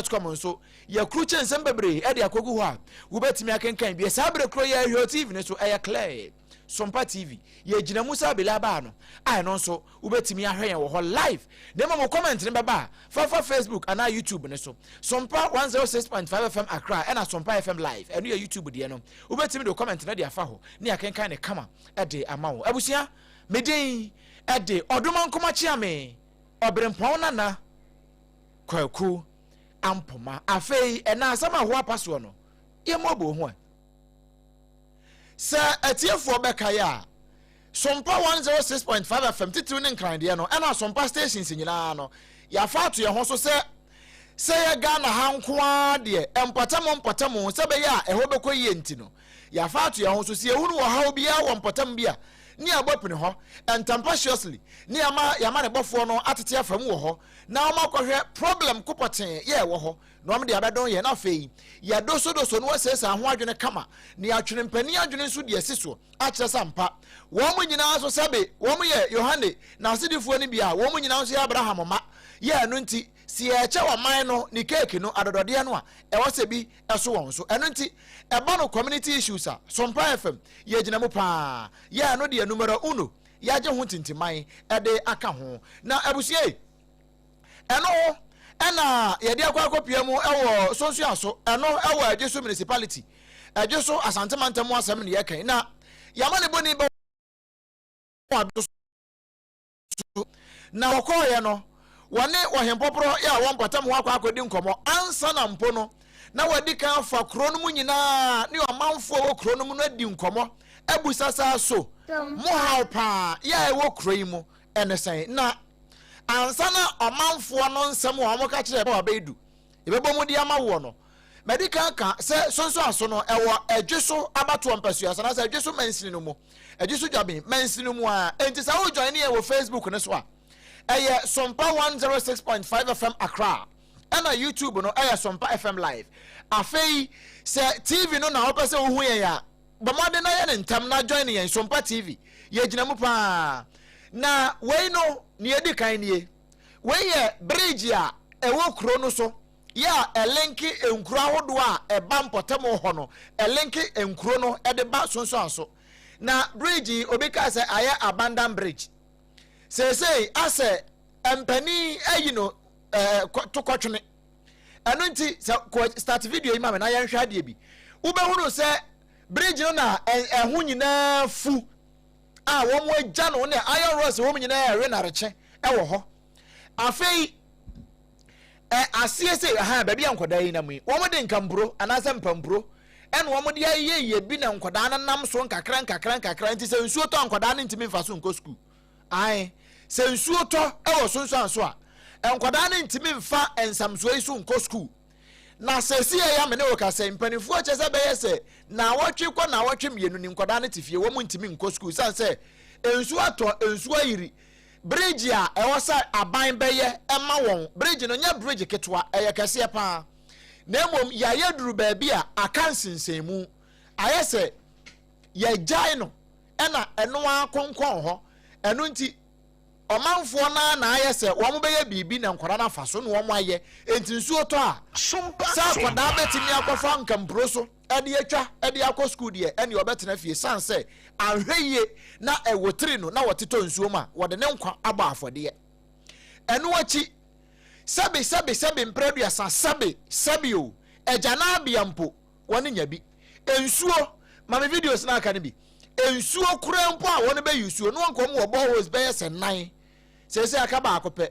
Com nso, yɛakrukye nsɛm bebree de akɔgu hɔ a wobɛtumi akenkan bi. Saa berɛ korɔ yi ara, hwɛ TV no so, ɛyɛ clear. Sompa TV, yɛgyina mu sɛ abele abaa no, a ɛno nso wobɛtumi ahwɛ yɛn wɔ hɔ live. Na mmom wo comment no bɛba a, fa fa Facebook anaa YouTube no so. Sompa 106.5 FM Accra ɛna Sompa FM Live, ɛno yɛ YouTube deɛ no. Wobɛtumi de wo comment no de afa hɔ ne yɛakenkan no kama de ama wo. Abusua, me din de Ɔdomankoma Kyeame, Ɔberempɔn Nana Kwaku Ampoma. Afei ɛna asɛm a ɛho apa soɔ no, yɛmmɔbɔ ho ɛ. Sɛ atiefoɔ bɛkae a, Sompa 106.5 FM titiriw ne Nkran deɛ no ɛna Sompa stations nyinaa no, yɛafa ato yɛn ho so sɛ sɛ yɛ Ghana ha nko ara deɛ, mpɔtam mpɔtam sɛ ɛbɛyɛ a ɛhɔ bɛkɔ yie nti no, yɛafa ato yɛn ho so sɛ yɛhunu ɔhaw biara wɔ mpɔtam bi a, ne yɛabɔ pini hɔ ntɛmpaciously ne yɛama yɛama ne bɔfoɔ no atete afa mu wɔ hɔ na wɔakɔhwɛ problem ko pɔtee yɛ ɛwɔ hɔ na wɔde abɛdɔn yɛn, na afei yɛdosodoso na wɔasiesie ho adwene kama, na yɛatwene mpanin adwene nso de asi so akyerɛ sɛ ampa wɔn nyinaa nso sɛbe wɔn yɛ Yohane n'asedifoɔ no bi a wɔn nyinaa nso yɛ Abraham mma. Yɛ ɛno nti, sɛ yɛrekyɛ ɔman no ne keeki no adɔdɔdeɛ no a, ɛwɔ sɛ bi so wɔn so. Ɛno nti, ɛba no community issues a, Sompa FM, yɛgyina mu paa. Yɛ ɛno deɛ numero uno, yɛagye ho ntintiman de aka ho. Na abusua yi, Ɛno ho na yɛde akɔ akɔpia mu wɔ Sonsuaso, ɛno wɔ Adweso Municipality, Adweso Asante mantam mu asɛm na yɛka yi. Na yɛama ne bɔni bɛ wɔ Adweso. Na wɔkɔɔeɛ no, wɔne ɔhempɔporɔ yɛ a wɔn mpɔtam ho akɔ akɔdi nkɔmmɔ ansa na mpo no na wɔadi kan afa kuro no mu nyinaa ne ɔmanfoɔ wɔ kuro no mu no adi nkɔmmɔ abusa saa so mo haw paa yɛ a ɛwɔ kuro yi mu ɛne sɛn na Ansa na ɔmanfoɔ no nsɛm a wɔka kyerɛɛ wɔ abɛɛdu yɛbɛbɔ mu de ama woɔ no, madi kan ka sɛ sonsoaso no ɛwɔ Ɛdweso abatoɔ mpasua so anaasɛ Ɛdweso mansini no mu, Ɛdweso Dwaben mansini no mu ara. Enti sɛ wo join yɛn wɔ Facebook no so a, ɛyɛ Sompa 106.5 FM Accra, ɛna YouTube no ɛyɛ Sompa FM Live. Afei sɛ TV no na wopɛ sɛ wohu yɛn a, Bɔ mmɔden na yɛ no ntɛm na join yɛn Sompa TV. Yɛgyina mu paa. Na wei no, nea edi kan nie. Wei yɛ bridge a ɛwɔ kuro no so yɛ a ɛlinke nkuro ahodoɔ a ɛba mpɔtam hɔ no, ɛlinke nkuro no de ba Sonsoanso. Na bridge yi, obi kaa sɛ ayɛ abandon bridge. Seesei asɛ mpanin ayi no ɛɛ to kɔtwene. Ɛno nti sɛ kɔ start video yi ma me na yɛnhwɛ adeɛ bi. Wobɛhunu sɛ bridge no na ɛho nyinaa fu a wɔn agya no ne iron rods wɔn nyinaa ɛwe narekye ɛwɔ hɔ. Afei ɛ aseɛ sɛ ha baabi a nkwadaa yi nam yi wɔn de nkampuro anaasɛ mpampuro ɛna wɔn de ayɛ yɛ bi na nkwadaa no nam so nkakra nkakra nkakra nti sɛ nsuo tɔ nkwadaa no ntumi nfa so nkɔ sukuu. Ae, sɛ nsuo tɔ wɔ sonsoan so a, nkwadaa no ntumi mfa nsamsoɔ yi so nkɔ sukuu. Na seesei a me ne wo kasa yi, mpanimfoɔ kyɛ sɛ bɛyɛ sɛ naawɔtwe kɔ naawɔtwe mmienu ni nkwadaa no te fie, wɔn ntumi nkɔ sukuu sane sɛ nsuo atɔ, nsuo ayiri. Bridge a ɛwɔ sɛ aban bɛyɛ ma wɔn, bridge no nyɛ bridge ketewa, ɛyɛ kɛseɛ paa. Na mmom yɛayɛ duru baabi a aka nsensɛnmu, ayɛ sɛ yɛagyae no ɛna ɛno ara konkɔn hɔ. Ɛno nti, ɔmanfoɔ no ara na ayɛ sɛ wɔbɛyɛ biribi na nkwadaa no afa so na wɔayɛ. Enti nsuo tɔ a, sɛ akwadaa bɛtumi akɔfa nkampuro so de atwa de akɔ sukuu deɛ, ɛnneɛ ɔbɛtena fie sane sɛ anhwɛ yie na ɛwɔ tiri no na wɔtetɔ nsuo mu a, wɔde ne nkwa abɔ afɔdeɛ. Ɛno akyi, sɛbe sɛbe sɛbe mprɛ aduasa sɛbe sɛbe o, agyananbea mpo, wɔn nya bi. Nsuo, ma me videos na aka no bi. Nsuo koraa mpo a wɔn bɛ use no wɔn wɔn wɔ boreholes bɛyɛ sɛ nan. Sɛsɛ aka baako pɛ.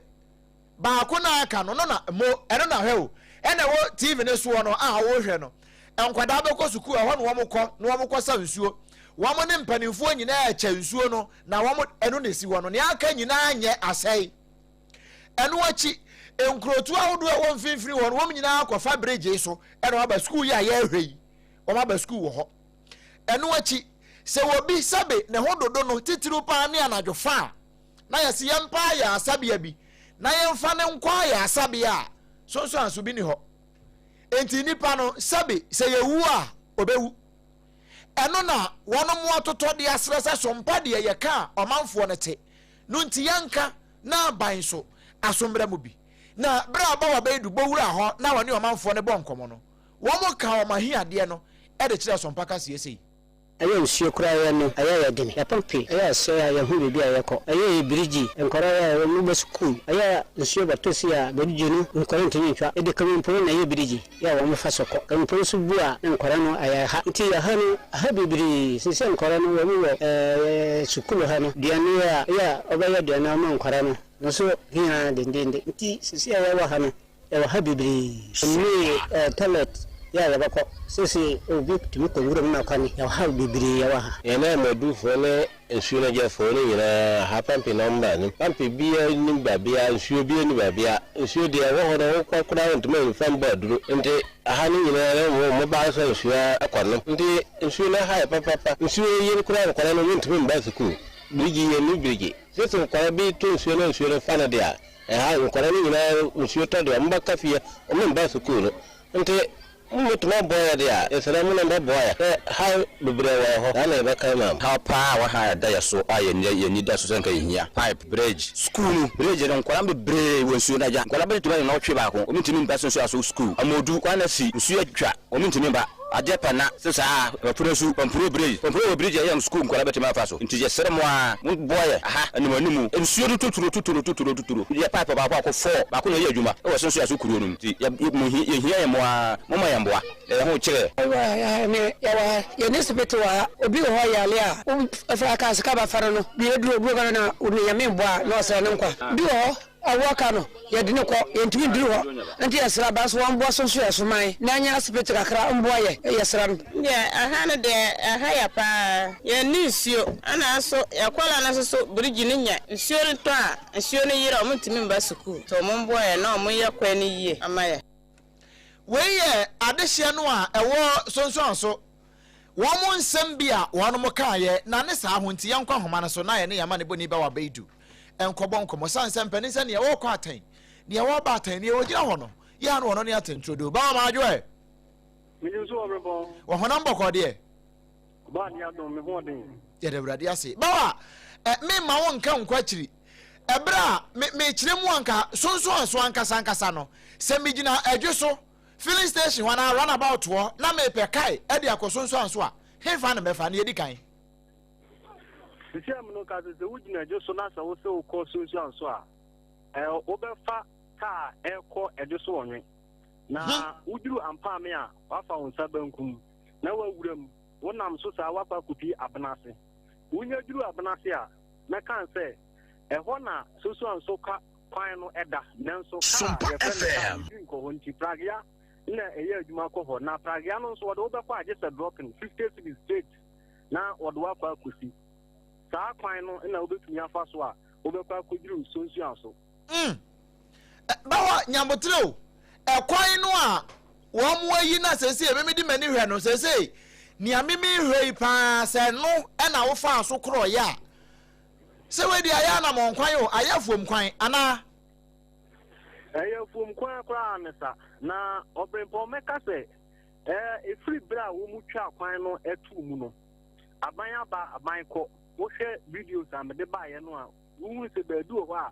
Baako na aka no no na mo ɛno na hwɛ o. Ɛna ɛwɔ TV ne soɔ no a wɔhwɛ no. Nkwadaa bɛkɔ sukuu ɛhɔ na wɔn kɔ na wɔn kɔ sa nsuo. Wɔn ne mpanimfoɔ nyinaa kyɛ nsuo no na wɔn ɛno na esi hɔ no. Nea aka nyinaa nyɛ asɛe. Ɛno akyi, nkurotoɔ ahodoɔ a ɛwɔ mfimfini hɔ no, wɔn nyinaa kɔfa bregye so ɛna wɔaba sukuu yi a yɛrehwɛ yi, wɔn aba sukuu wɔ hɔ. Ɛno akyi, sɛ obi sɛbe ne ho dodo no titiriw paa ne anadwo fa a, na yɛse yɛmpa ayɛ asabea bi na yɛmfa no nkɔ ayɛ asabea a, sonsoanso bi ni hɔ. Enti nipa no sɛbe sɛ yɛwu a, ɔbɛwu. Ɛno na wɔn atotɔ de asrɛ sɛ sompa deɛ yɛka a ɔmanfoɔ no te no nti yɛnka na aban so asommra mu bi. Na berɛ a Bawa Baidu bɔ wuraa hɔ na wɔne ɔmanfoɔ no bɔ nkɔmmɔ no, wɔkaa wɔn ahiadeɛ no de kyerɛɛ Sompa Kaseɛ sei. Ɛyɛ nsuo koraa yɛ no ɛyɛ yɛ den yɛ pɔmpe ɛyɛ asɛe a yɛ hu baabi a yɛ kɔ ɛyɛ yɛ birigyi nkɔraa yɛ a wɔn bɛ sukuu ɛyɛ a nsuo bɛ tɔ si a bɛdidi no nkɔraa ntumi ntwa ɛde kawimporo na ɛyɛ birigyi yɛ a wɔn fa so kɔ kawimporo nso bu a na nkɔraa no ɛyɛ ha nti yɛ ha no ha bebree sisi nkɔraa no wɔn wɔ ɛɛ sukuu ha no duane yɛ a ɛyɛ a ɔbɛyɛ aduane ama nkɔraa no no nso hia dendenden nti sisi a yɛ wɔ ha no Yɛwɔ ha bebree. Ɛnne toilet yɛ a yɛbɛkɔ. Seesei obi tumi kɔ nwura mu na ɔkɔ ne. Yɛwɔ haw bebree yɛwɔ ha. Yɛn amadurfoɔ ne nsuo no agyafoɔ no nyinaa ha pampe na wɔn ba no pampe biara nni baabiara nsuo biara nni baabiara nsuo deɛ ɛwɔ hɔ no wokɔ koraa wontumi mfa mbɔ aduro nti aha no nyinaa no wɔn wɔn ba sɛ nsuo ara kɔ nom nti nsuo no aha yɛ papapa nsuo yiri koraa nkwadaa no wontumi mba sukuu birigyi yɛnni birigyi sese nkwadaa bi to nsuo na nsuo no fa no deɛ a Ɛha nkwadaa no nyinaa nsuo tɔ deɛ wɔn bɛka fie wɔn mba sukuu no nti mo bɛtumi aboa yɛ deɛ a yɛsrɛ mo na bɛboa yɛ sɛ haw bebree wɔ yɛ hɔ saa na yɛbɛka ama mo. Haw paa a wɔ ha a ɛda yɛ so a yɛn yɛn ani da so sɛ nka yɛhia pipe, bridge, sukuu no bridge no nkwadaa bebree wɔ nsuo no agya nkwadaa bɛtumi ayɛ nnawɔtwe baako wɔn ntumi mba so nsuo aso sukuu amodu kwan asi nsuo atwa wɔn ntumi mba. Adeɛ pa na se saa Pampuro nso Pampuro bridge Pampuro wɔ bridge a ɛyɛ sukuu nkwadaa bɛtumi afa so nti yɛsrɛ mo ara mo boa yɛ aha anim animu nsuo no tuturo tuturo tuturo tuturo yɛ pipe baako baako four baako na ɛyɛ adwuma ɛwɔ Sensoaso kuro no mu nti yɛ mo hi yɛhia yɛn mo ara mo ma yɛn boa na yɛn ho kyerɛ. Yɛwɔ ha ne yɛwɔ ha yɛn ni sipiti wɔ ha obi wɔ hɔ yale a wo fa kaa sika ba fa no no bi aduro obi wɔ hɔ na ne nyame mboa a na ɔsrɛ ne nkwa bi wɔ hɔ Awoɔ ka no, yɛde no kɔ, yɛntumi nduru hɔ, nti yɛsrɛ aban sɛ wɔmboa so nso yɛ so man na anya asipiti kakra mboa yɛ, yɛsrɛ no. Deɛ ɛha no deɛ ɛha yɛ paa. Yɛn nni nsuo ɛna nso yɛ kɔla no nso so birigyi no nyɛ nsuo no tɔ a nsuo no yere a ɔmo ntumi mba sukuu nti ɔmo mboa yɛn na ɔmo nyɛ kwan no yie ama yɛ. Wei yɛ adehyeɛ no a ɛwɔ Sonsuanso wɔn nsɛm bi a wɔnom kaeɛ na ne saa ho nti yɛnkɔ ahoma no so na yɛne yɛn amanebɔni Bawa Baidu nkɔbɔ nkɔmmɔ sane sɛ mpanin sɛ neɛ wɔrekɔ atɛn neɛ wɔreba atɛn neɛ wɔgyina hɔ no yɛ ano ɔno ne atɛnturodo Bawa Maadwoɛ. Megye so wɔ bepɔ. Wɔ honam bɔkɔɔ deɛ. Ɔbaa deɛ adom me ho ɔden. Yɛda Awurade ase. Bawa, eh, me mma wo nka nkɔ akyiri. Ɛberɛ a me mekyerɛ mu anka sonsoanso ankasa ankasa no, sɛ megyina adwe so, filling station hɔ anaa runabout hɔ na mepɛ kae de akɔ sonsoanso a, hefa na mɛfa? Nea ɛdi kan. Sisi a mene ka sɛ sɛ wogyina adwo so na sɛ wo sɛ wokɔ sonsoanso a, eh, wobɛfa kaa ɛkɔ ɛdwo so ɔnwe. Na woduru ampaame a, wafa wo nsa bankum na wawura mu. Wonam so saa woakɔ akɔpie abena ase. Wonya duru abena ase a, mɛka sɛ ɛhɔ na Sosuanso ka kwan no da, nanso kaa a yɛfrɛ no kaa no bi nkɔ hɔ nti pragea na ɛyɛ adwuma kɔ hɔ. Na pragea no nso wɔde wo bɛkɔ a gye sɛ dropping 50 cedis straight na wɔde wo akɔ akɔsi. Saa kwan no na wobɛtumi afa so a wobɛkɔ akɔduru Sonsuanso. Mm. Bɛhɔ nyabotere o. Ɛkwan no a wɔn ayi na seesei meme de m'ani hwɛ no seesei nea meme hwɛ yi paa sɛ no ɛna wofaa so korɔyɛ a sɛ wei deɛ ayɛ anamɔn kwan o ayɛ afuom kwan anaa. Ɛyɛ afuom kwan koraa ne sa na ɔbrempɔn mɛka sɛ ɛɛ efiri bere a wɔn twa kwan no ɛto mu no aban aba aban kɔ wohwɛ videos a mede baeɛ no a wohunu sɛ baabi wɔ hɔ a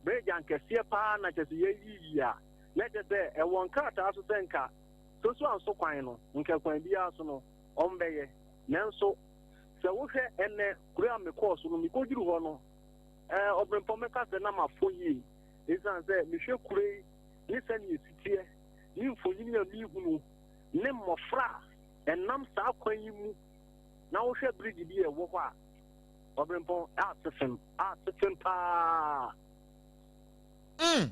bridge ankɛseɛ paa na kyɛ sɛ yɛayiyi a, na kyɛ sɛ ɛwɔ nkrataa so sɛ nka Sosuanso kwan no, nka kwan biara so no, ɔmbɛyɛ. Nanso, sɛ wohwɛ ɛnɛ kuro a mekɔɔ so no, mekɔduru hɔ no, ɛɛ ɔbrempɔn mɛka sɛ na mafɔ yie. Ɛsiane sɛ mehwɛ kuro yi ne sɛnea ɛsi teɛ, ne mfonini a mehunu, ne mmɔfra a ɛnam saa kwan yi mu, na wohwɛ bridge bi a ɛwɔ hɔ a, Ɔbrempɔn, ase fem, ase fem paa. Mm.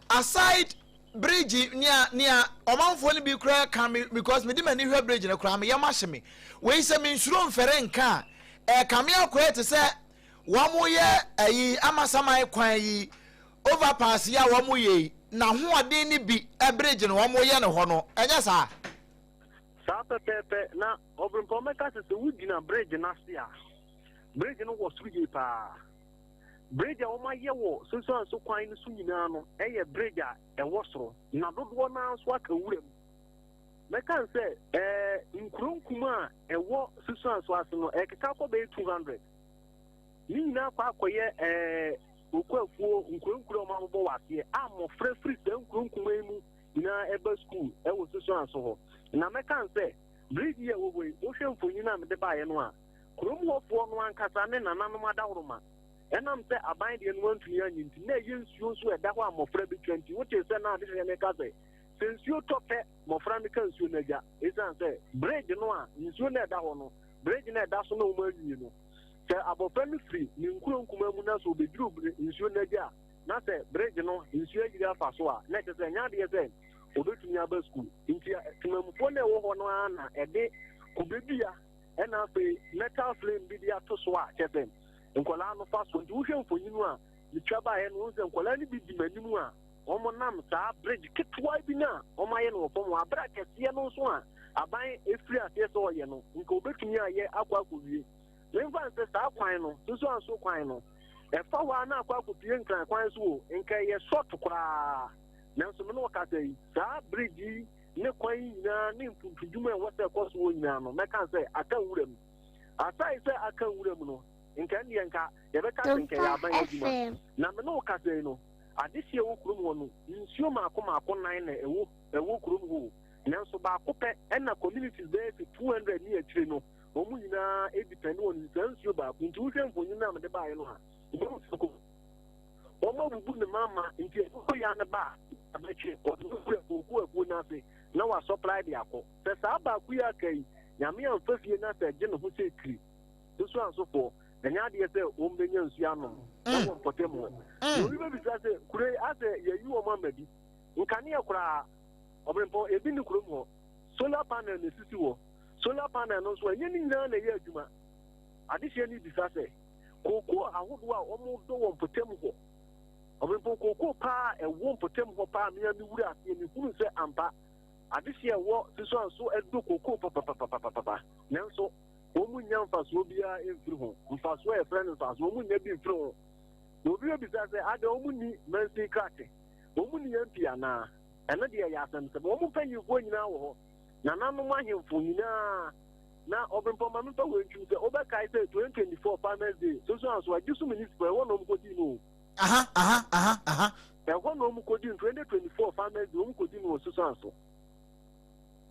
Aside bridge nea nea ɔmanfoɔ no bi koraa ka me because mede m'ani hwɛ bridge no koraa me yam ahye me. Wei sɛ mensuro mfɛre nka a ɛkame akɔyɛ te sɛ wɔn yɛ ayi amasaman kwan yi overpass yi a wɔn yɛ yi na hoɔden no bi bridge no wɔn yɛ no hɔ no ɛnyɛ saa. Saa pɛpɛɛpɛ na Ɔbrempɔn mɛka sɛ sɛ wogyina bridge no ase a, bridge no wɔ soro yie paa. Bridge a wɔayɛ wɔ Sunsuanso kwan no so nyinaa no yɛ bridge a ɛwɔ soro, na dodoɔ no ara nso aka nwura mu. Mɛka no sɛ ɛɛ nkuro nkumaa a ɛwɔ Sunsuanso ase no ɛkeka kɔ bɛyɛ 200. Ne nyinaa kɔ akɔyɛ ɛɛ. Okuafuo nkuro nkuro a wɔabobɔ wɔ aseɛ a mmɔfra firi saa nkuro nkumaa yi mu nyinaa ɛba sukuu ɛwɔ Susuanso hɔ. Na mɛka no sɛ bridge yi a ɛwɔ hɔ yi, wohwɛ mfonyin a mede baeɛ no a, kurom hɔfoɔ no ankasa ne nananom adaworoma. Ɛnam sɛ aban deɛ no antumi anyɛ nti, na ɛyɛ nsuo nso a ɛda hɔ a mmɔfra bɛtwa nti, wotee sɛ na adehyeɛ no reka sɛ, sɛ nsuo tɔ pɛ, mmɔfra no ka nsuo no agya. Ɛsiane sɛ bridge no a nsuo no a ɛda hɔ no, bridge no a ɛda so na wɔn anwie no, sɛ abɔfra no firi ne nkuro nkumaa mu na sɛ ɔbɛduru nsuo no agya a, na sɛ bridge no nsuo ayiri afa so a, na ɛkyɛ sɛ ɛnyɛ adeɛ sɛ ɔbɛtumi aba sukuu. Nti temamufoɔ no a ɛwɔ hɔ no ara na ɛde kube dua ɛna afei metal flame bi de ato so a kyɛ sɛ nkwadaa no fa so. Nti wohwɛ mfonyin no a metwa baeɛ no, wohu sɛ nkwadaa no bi di m'anim a wɔnam saa bridge ketewa bi no a wɔayɛ no wɔ fam hɔ. Abere kɛseɛ no nso a aban efiri aseɛ sɛ ɔyɛ no, nka obetumi ayɛ akɔ akɔwie. Memfa nsɛ saa kwan no, Susuanso kwan no, ɛfa hɔ a na akɔ akɔpie Nkran kwan so o, nka ɛyɛ short koraa. Nanso me ne wo kasa yi, saa bridge yi ne kwan yi nyinaa ne mpuntudwuma a ɛwɔ sɛ ɛkɔ so wɔ nyinaa no, mɛka sɛ aka nwura mu. Aside sɛ aka nwura mu no, nka ɛndeɛ nka yɛbɛka sɛ nka ɛyɛ aban adwuma. Na me ne wo kasa yi no, adehyeɛ wɔ kurom hɔ no, nsuo mmaako mmaako nan na ɛwɔ ɛwɔ kurom hɔ o. Nanso baako pɛ ɛna communities bɛyɛ sɛ 200 ne akyire no, wɔn nyinaa depend on saa nsuo baako. Nti wohwɛ mfonyin no a mede baeɛ no a, wobɛhu sɛ wɔabubu ne mama nti ɛkokɔ ya no ba a abɛtwe ɔde no kura koko afuo no ase na wasɔplae de akɔ. Sɛ saa baako yi aka yi, Nyame amfa fie na sɛ gye ne ho sɛ tiri nso ansofoɔ, ɛnyɛ adeɛ sɛ wɔn bɛnya nsuo anom ɛwɔ mpɔtam hɔ. Na obi bɛbisa sɛ kuro yi asɛ yɛyi wɔn ama bi nkanea koraa ɔbrempɔn ebi ne kurom hɔ solar panel na esisi hɔ. Solar panel no nso ɛnyɛ ne nyinaa na ɛyɛ adwuma. Adehyeɛ no bisa sɛ kookoo ahodoɔ a wɔdɔ wɔ mpɔtam hɔ, ɔbrempɔn kookoo paa a ɛwɔ mpɔtam hɔ paa mea me wura aseɛ mehunu sɛ ampa adehyeɛ ɛwɔ Susuanso ɛdɔ kookoo papapapapapa nanso wɔn nnya mfasoɔ biara mfiri ho. Mfasoɔ a yɛfrɛ no mfasoɔ wɔn nnya bi mfiri ho. Na obi bɛbisa sɛ adɛn wɔn nni mansin krakye, wɔn nni MP anaa? Ɛno deɛ ɛyɛ asɛm sɛ wɔn mpanyinfoɔ nyinaa wɔ hɔ, nananom ahemfo nyinaa. Na ɔbrempɔn ma memfa wei ntwim sɛ wobɛkae sɛ 2024 Farmers Day Susuanso Adwoso Municipal ɛhɔ na wɔn kɔdii no o. Aha aha aha aha. Ɛhɔ na wɔn kɔdii no 2024 Farmers Day wɔn kɔdii no wɔ Susuanso.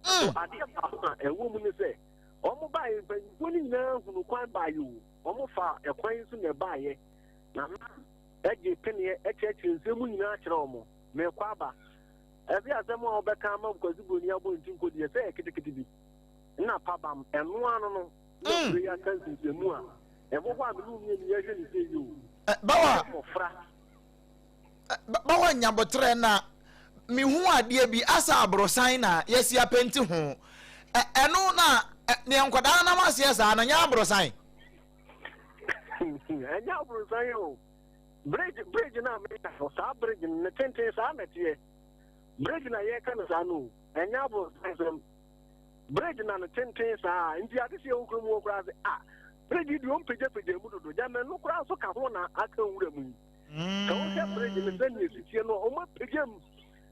So adeɛ baako a ɛwɔ mu ne sɛ wɔn baeɛ mpanyinfoɔ no nyinaa hunu kwan baeɛ o, wɔn fa ɛkwan yi so na ɛbaeɛ. Nana ɛgye peneɛ ɛkyerɛkyerɛ nsɛm mu nyinaa kyerɛ wɔn. Mekɔ aba. Ɛsɛ asɛm a wɔbɛka ama Kwasi Broni abɔ ne ti nkɔdi ɛsɛ yɛ ketekete bi. Nna pabam ɛno ano no na kuro yi aka nsinsiamu a ɛwɔ hɔ a me ne wo mmienu yɛhwɛ ne sɛ yi o. Bawa Mmɔfra. Bawa nyabotrɛ na mehu adeɛ bi asa aborosan na yɛasi apɛnti ho. Ɛno na neɛ nkwadaa nam aseɛ saa no nyɛ aborosan. Ɛnyɛ aborosan o. Bridge bridge na meka no saa bridge no ne tenten saa na ɛteɛ. Bridge na yɛka no saa no o. Ɛnyɛ aborosan sɛm. Bridge na ne tenten saa nti ade sɛ ɛwɔ kurom hɔ koraa sɛ ah bridge yi deɛ ɔmpagyapagya mu dodo gyama ɛno koraa nso ka ho na aka nwura mu yi. Sɛ wohwɛ bridge no sɛnea ɛsi teɛ no ɔma pagya mu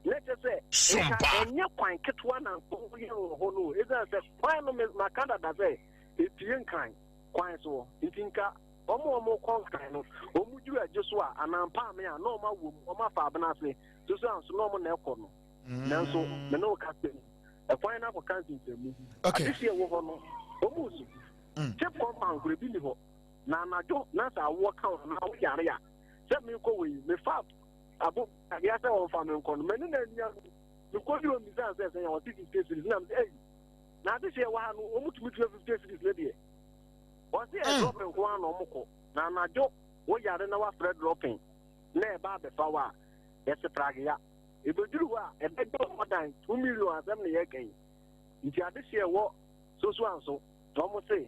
na kyɛ sɛ nka ɛnyɛ kwan ketewa na nkɔyɛ wɔ hɔ no ɛsiane sɛ kwan no maka dada sɛ ɛpie Nkran kwan soɔ nti nka wɔn a wɔkɔ Nkran no wɔn duru agye so a anaa mpaame a na wɔn awɔ mu wɔn afa abena ase soso anso na wɔn na ɛkɔ no nanso me ne wo ka sɛ ɛkwan no akɔka nsensɛnmu. Adehyeɛ wɔ hɔ no, wɔn resu. Chip compound kura bi ni hɔ. Na anadwo na sɛ awoɔ ka wo na woyare a, sɛ mekɔ wei, mefa abo adeɛ sɛ wɔmfa me nkɔ no, m'ani na ani ano. Mekɔ duro mmisa sɛ sɛ yɛn wɔte 50 cedis na mesɛ ɛyi. Na adehyeɛ wɔ ha no, wɔn tumi tua 50 cedis ne deɛ. Wɔse yɛ dropping nko ara na wɔn kɔ. Na anadwo woyare na wafrɛ dropping na ɛba abɛfa wo a, yɛse pragea. Ebeduru hɔ a, ɛbɛgye wɔn dan 2 million asɛm na yɛreka yi. Nti adehyeɛ ɛwɔ Soso anso, na wɔn se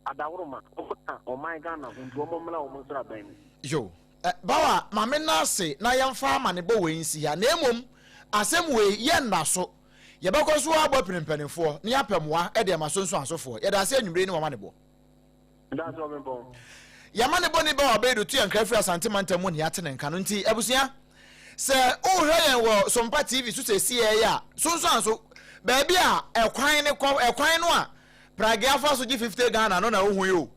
adaworoma, wɔn ka ɔman Ghana ho nti wɔn mmra wɔn nsraban mu. Yo, Bawa, ma me nna ase na yɛmfa amanebɔ wei nsi ha. Na mmom, asɛm wei, yɛnna so. Yɛbɛkɔ so ara abɔ apini mpanimfoɔ na yɛapɛ mmoa de ama Sonso ansofoɔ. Yɛda ase anwummere yi ne w'amanebɔ. That's all, Mebɔ. Yɛma ne bɔne bɛ wɔ abɛɛdo tu yɛn nkra firi Asante mantam mu ne yɛate ne nka no nti abusua sɛ wohwɛ yɛn wɔ Sompa TV so sɛsiɛ yi a Sonso anso baabi a ɛkwan ne kɔ ɛkwan no a Pragea fa so gye 50 Ghana no na wohu yi o.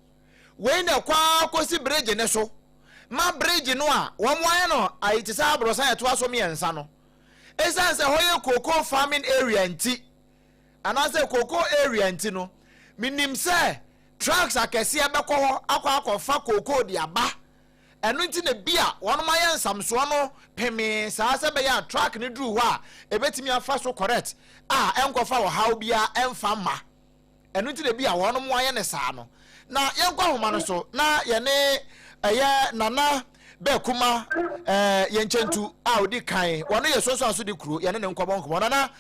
Wei na ɛkɔ ara kɔsi bridge ne so. ma bridge no a wɔayɛ no ayi te sɛ aborosan a ɛtoa so mmiɛnsa no, ɛsiane sɛ hɔ yɛ cocoa farming area nti, anaasɛ cocoa area nti no, menim sɛ trucks akɛseɛ bɛkɔ hɔ akɔ akɔfa cocoa de aba. Ɛno nti na bi a wɔnom ayɛ nsamsoɔ no pemee saa sɛ ɛbɛyɛ a truck no duru hɔ a ɛbɛtumi afa so correct a ɛnkɔfa ɔhaw biara ɛmfa mma. Ɛno nti na bi a wɔnom ayɛ no saa no. Na yɛnkɔ ahoma no so na yɛne ɛyɛ Nana Bɛkuma ɛɛ yɛn nkyɛntu a ɔdi kan wɔno yɛ Sonso Asodi kuro yɛne ne nkɔbɔ nkɔmɔ. Nana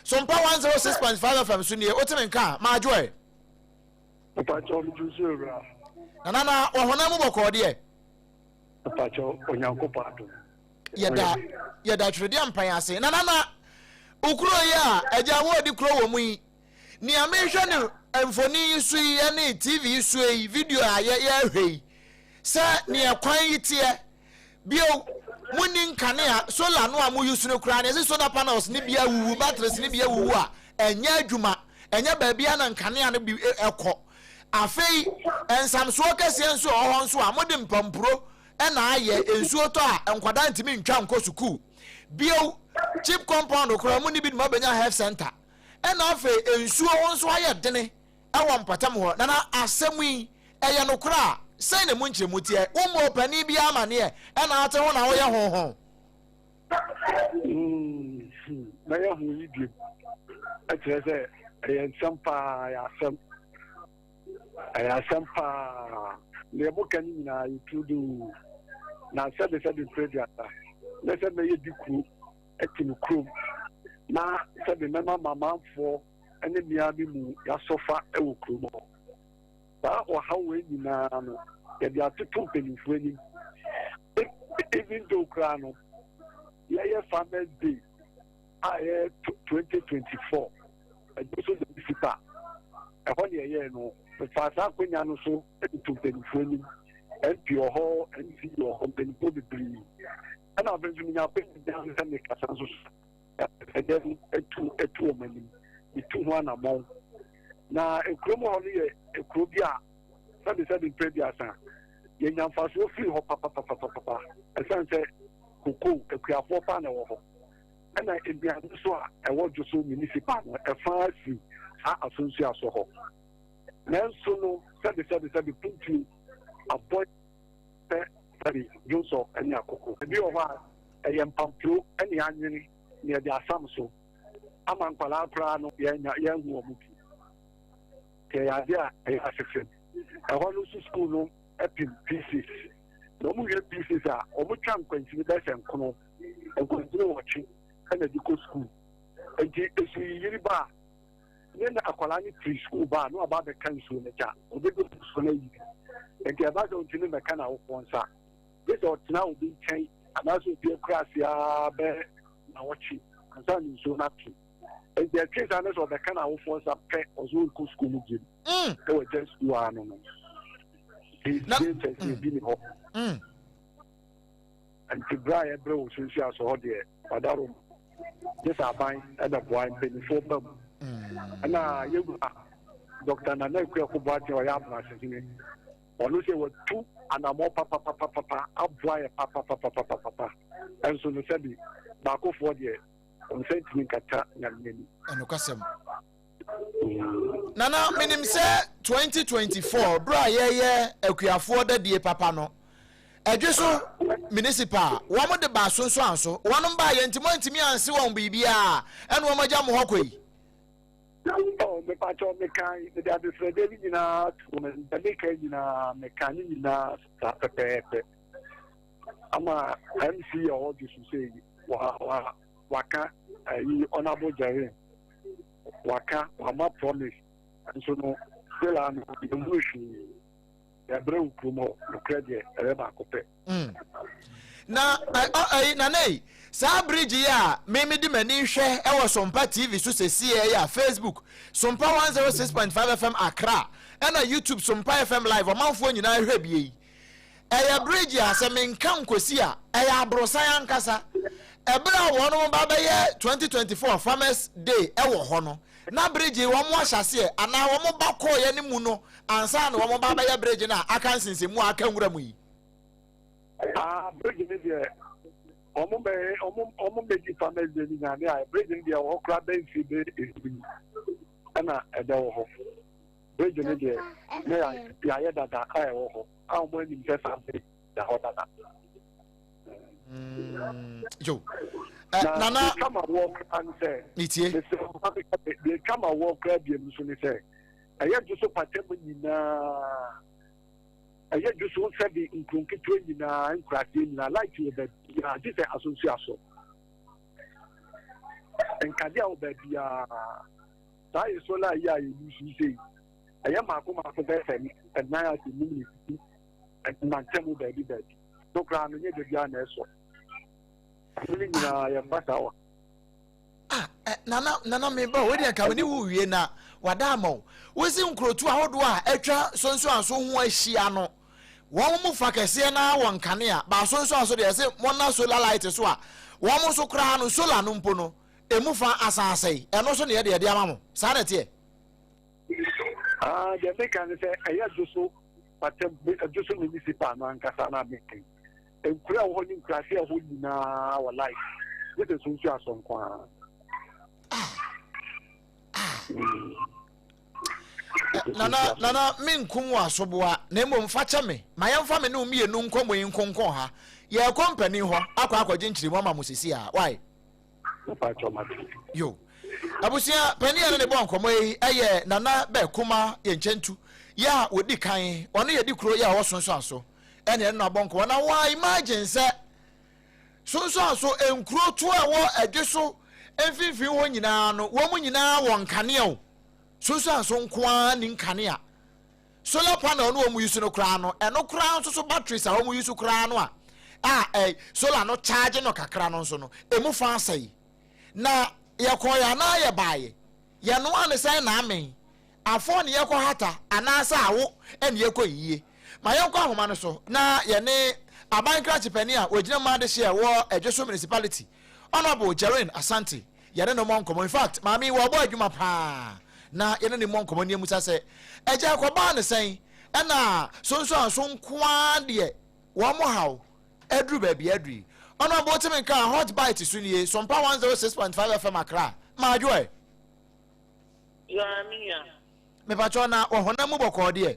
Sompa 106.5 FM so nie woteme nka a maajoɛ. Mpakyɛw megye so awura. Nana na ɔhonam mu bɔkɔɔ deɛ. Mpakyɛw Onyankopɔn adom. Yɛda yɛda tweredeɛ mpan ase. Nana na okuro yi a agya wɔɔdi kuro wɔ mu yi nea mehwɛ no mfoni yi so yi ne TV yi so yi video a yɛ yɛhwɛ yi sɛ nea kwan yi teɛ bio munni nkanea solar no a mo use no koraa na yɛsɛ solar panels ne bi awuwu batteries ne bi awuwu a ɛnyɛ adwuma ɛnyɛ baabi a na nkanea no bi ɛkɔ afei nsamsoɔ kɛseɛ nso ɛwɔ hɔ nso a mode mpampuro ɛna ayɛ nsuo tɔ a nkwadaa ntumi ntwa nkɔ sukuu bio chip compound koraa mu ne bi de ma bɛnya health center ɛna afei nsuo ho nso ayɛ dene ɛwɔ mpɔtam hɔ. Nana, asɛm yi, ɛyɛ nokorɛ a, sɛn na emu nkyerɛmu teɛ? Wommɔɔ panin biara amaneɛ ɛna ate ho na woyɛ ho ho? Mɛyɛ ho yi biom. Ɛkyerɛ sɛ ɛyɛ nsɛm paa, ɛyɛ asɛm. Ɛyɛ asɛm paa. Deɛ moka no nyinaa yɛ turodoo. Na sɛbesɛbe mprɛ aduasa, ne sɛ mɛyɛ bi kuro te me kurom, na sɛbe mɛma m'amanfoɔ ne me ara me mu yɛasɔfa wɔ kurom hɔ. Saa ɔhaw wei nyinaa no, yɛde atoto mpanyimfoɔ anim. Even though koraa no, yɛyɛ Farmers Day a ɛyɛ 2024, ɛno nso na sipa ɛhɔ ne ɛyɛɛ no. Mefaa saa akonnwa no so de to mpanyimfoɔ anim. MP wɔ hɔ, MC wɔ hɔ, mpanyimfoɔ bebree. Ɛna afei nso menya akonnwa sɛ mekasa nso so. Ɛdɛ no atu atu wɔn anim, metu ho anammɔn. Na kurom hɔ no yɛ kuro bi a sɛbesɛbe mprɛ aduasa yɛnya mfasoɔ firi hɔ papapapapapa ɛsiane sɛ kokoo akuafoɔ paa na ɛwɔ hɔ. Ɛna nnuane nso a ɛwɔ Dwoso municipal no ɛfa firi saa Asonsuaso hɔ. Nanso no sɛbesɛbesɛbe puntuo abɔ sɛ sɛbe dwonsɔ ne akoko. Ebi wɔ hɔ a, ɛyɛ mpampuro ne anwene na yɛde asam so ama nkwadaa koraa no yɛanya yɛanhu wɔn bi. Nti ɛyɛ adeɛ a ɛyɛ asefem. Ɛhɔ no nso sukuu no pem P6. Na wɔn wie P6 a, wɔtwa nkwansini bɛyɛ sɛ nkono, nkwansini nwɔtwe na ɛde kɔ sukuu. Nti esu yiyiri ba a, ne na akwadaa no firi sukuu ba a na waba abɛka nsuo no gya ɔbɛdɔ nsuo no ayi bi nti ɛba sɛ ɔntumi mmɛka n'awofoɔ nsa gye sɛ ɔtena obi nkyɛn anaasɛ obi akura ase ara bɛyɛ nnawɔtwe ansa na nsuo no atwe nti ɛtwe saa no sɛ ɔbɛka n'awofoɔ nsa pɛ ɔsɛ ɔnkɔ sukuu mu gyem mm. ɛwɔ gya sukuu ano no nti sɛ ebi ni hɔ mm. Nti berɛ a yɛbrɛ wɔ sunsuaso hɔ deɛ ɔdaro gye sɛ aban bɛboa mpanimfoɔ ba mu. Ɛna yɛwura Dr. Nana Akuako Boateng ɔyɛ Abrasehene ɔno sɛ watu anammɔ papapapapa aboa yɛ papapapapapa ɛnso no sɛbi baakofoɔ deɛ ɔnsa ntumi nkata Nyame ani. Ɛnokwasɛm. Nana, menim sɛ 2024 berɛ a yɛyɛ akuafoɔ dadie papa no, ɛdwe so municipal wɔn de ba so nso anso wɔn ba yɛ nti moantumi anse wɔn biribiara ɛna wɔn agya mo hɔ kɔ yi. Oh, mepakyɛw mekan mede adesrɛdeɛ no nyinaa to wɔn anim meka nyinaa meka ne nyinaa saa pɛpɛɛpɛ ama MC a ɔwɔ dwe so sɛ yi wa wa waka ayi honourable Jerry waka wama promise nso no still ano yɛnhunu hwee yɛbrɛ wo kurom hɔ nokorɛ deɛ ɛyɛ baako pɛ. Mm. Na ɛyi nana yi saa bridge yi a me me de m'ani hwɛ ɛwɔ Sompa TV so sɛsi ɛyɛ a Facebook Sompa 106.5 FM Accra ɛna YouTube Sompa FM live ɔmanfoɔ nyinaa hwɛ bie yi Ɛyɛ bridge a sɛ menka nkosi a, ɛyɛ aborosan ankasa. Ɛberɛ a wɔnom ba bɛyɛ 2024 Farmers Day wɔ hɔ no, na bridge yi wɔn ahyɛ aseɛ anaa wɔn ba kɔɔeɛ no mu no ansa na wɔn ba bɛyɛ bridge no a aka nsensɛnmu a aka nwura mu yi. Ah, bridge ne deɛ wɔn bɛ wɔn wɔn bɛ di farmers day ni nyinaa ne ayɛ bridge ne deɛ wɔ hɔ koraa bɛn fi bɛ ebi ɛna ɛdɛ wɔ hɔ bridge ne deɛ ne yɛayɛ dada a ɛwɔ hɔ a wɔn anim sɛ saa bridge da hɔ dada. Yo. Eh, na nana deɛ ma wɔ kora ne sɛ metie deɛ twa ma wɔ kora biem nso ne sɛ ɛyɛ dwo so pata mu nyinaa ɛyɛ dwo so sɛde nkuro nketewa nyinaa nkuraseɛ nyinaa light wɔ baabiaa gye sɛ asonso aso nkanea wɔ baabiaa saa yɛ solar yi a yɛyi so sei ɛyɛ maako maako bɛyɛ sɛ ɛnan ase num ne sisi mantam baabi baabi no koraa no nyɛ da biara na ɛsɔ ɛno ne nyinaa yɛmfa saa wɔ ah eh, nana nana meba o deɛ nka me ne wo wie na wada ama o wosi nkurotu ahodoɔ a atwa sonsoanso ho ahyia no wɔn mu fa kɛseɛ na wɔ nkanea ba sonsoanso deɛ ɛsɛ mɔna solar light so a wɔn nso koraa no solar no mpo no emu fa asan asɛe ɛno nso na yɛde ɛde ama mo saa na ɛteɛ. Ah, deɛ meka ne sɛ ɛyɛ dwo so patam dwo so municipal no ankasa na meka yi nkura ɛwɔ hɔ ne nkuraase ɛwɔ hɔ nyinaa wɔ life gye sɛ sunsu asɔ nko ara. Nana nana menkum wɔ asoboa na mmom fa kyɛ me ma yɛmfa me ne wo mmienu nkɔmmɔ yi nkonkɔn ha yɛrekɔ mpanin hɔ akɔ akɔgye nkyerɛmu ama mo sisi a why Yo. Abusua panin a ne ne bɔ nkɔmmɔ yi yɛ Nana Bɛ Kuma yɛ nkyɛntu yɛ a wɔdi kan ɔno yɛ di kuro yɛ a ɔwɔ Sonsoaso ɛne ɛno na abɔ nkɔmmɔ na wɔn imagine sɛ Sonsoaso nkuro to a ɛwɔ ɛdwe so mfimfini hɔ nyinaa no wɔn mu nyinaa wɔ nkanea o Sonsoaso nko ara ni nkanea Solar panel no wɔn use no koraa no, ɛno koraa nso so batteries a wɔn use koraa no a a ɛ solar no charge no kakra no nso no, emu fa asɛe. Na yɛkɔɔ yɛ anaa yɛbaeɛ, yɛnoa ne sɛn na amen, afɔ ne yɛkɔ hata anaasɛ awo ɛne yɛkɔ yiyie. Ma yɛnkɔ ahoma no so na yɛne aban krakye panin a wɔgyina mu adehyeɛ wɔ Adwoso Municipality, Honourable Jerwin Asante, yɛne no mmɔ nkɔmmɔ. In fact, maame yi wɔbɔ adwuma paa na yɛne no mmɔ nkɔmmɔ ne amusa sɛ, agya ɛkɔbaa ne sɛn ɛna sonsoanso nko ara deɛ wɔn haw aduru baabi aduru yi. Honourable Wotumi Nka Hot Bite so nie, Sompa 106.5 FM Accra. Maadwo ɛ. Yaa me nua. Mepakyɛw na wɔ honam mu bɔkɔɔ deɛ?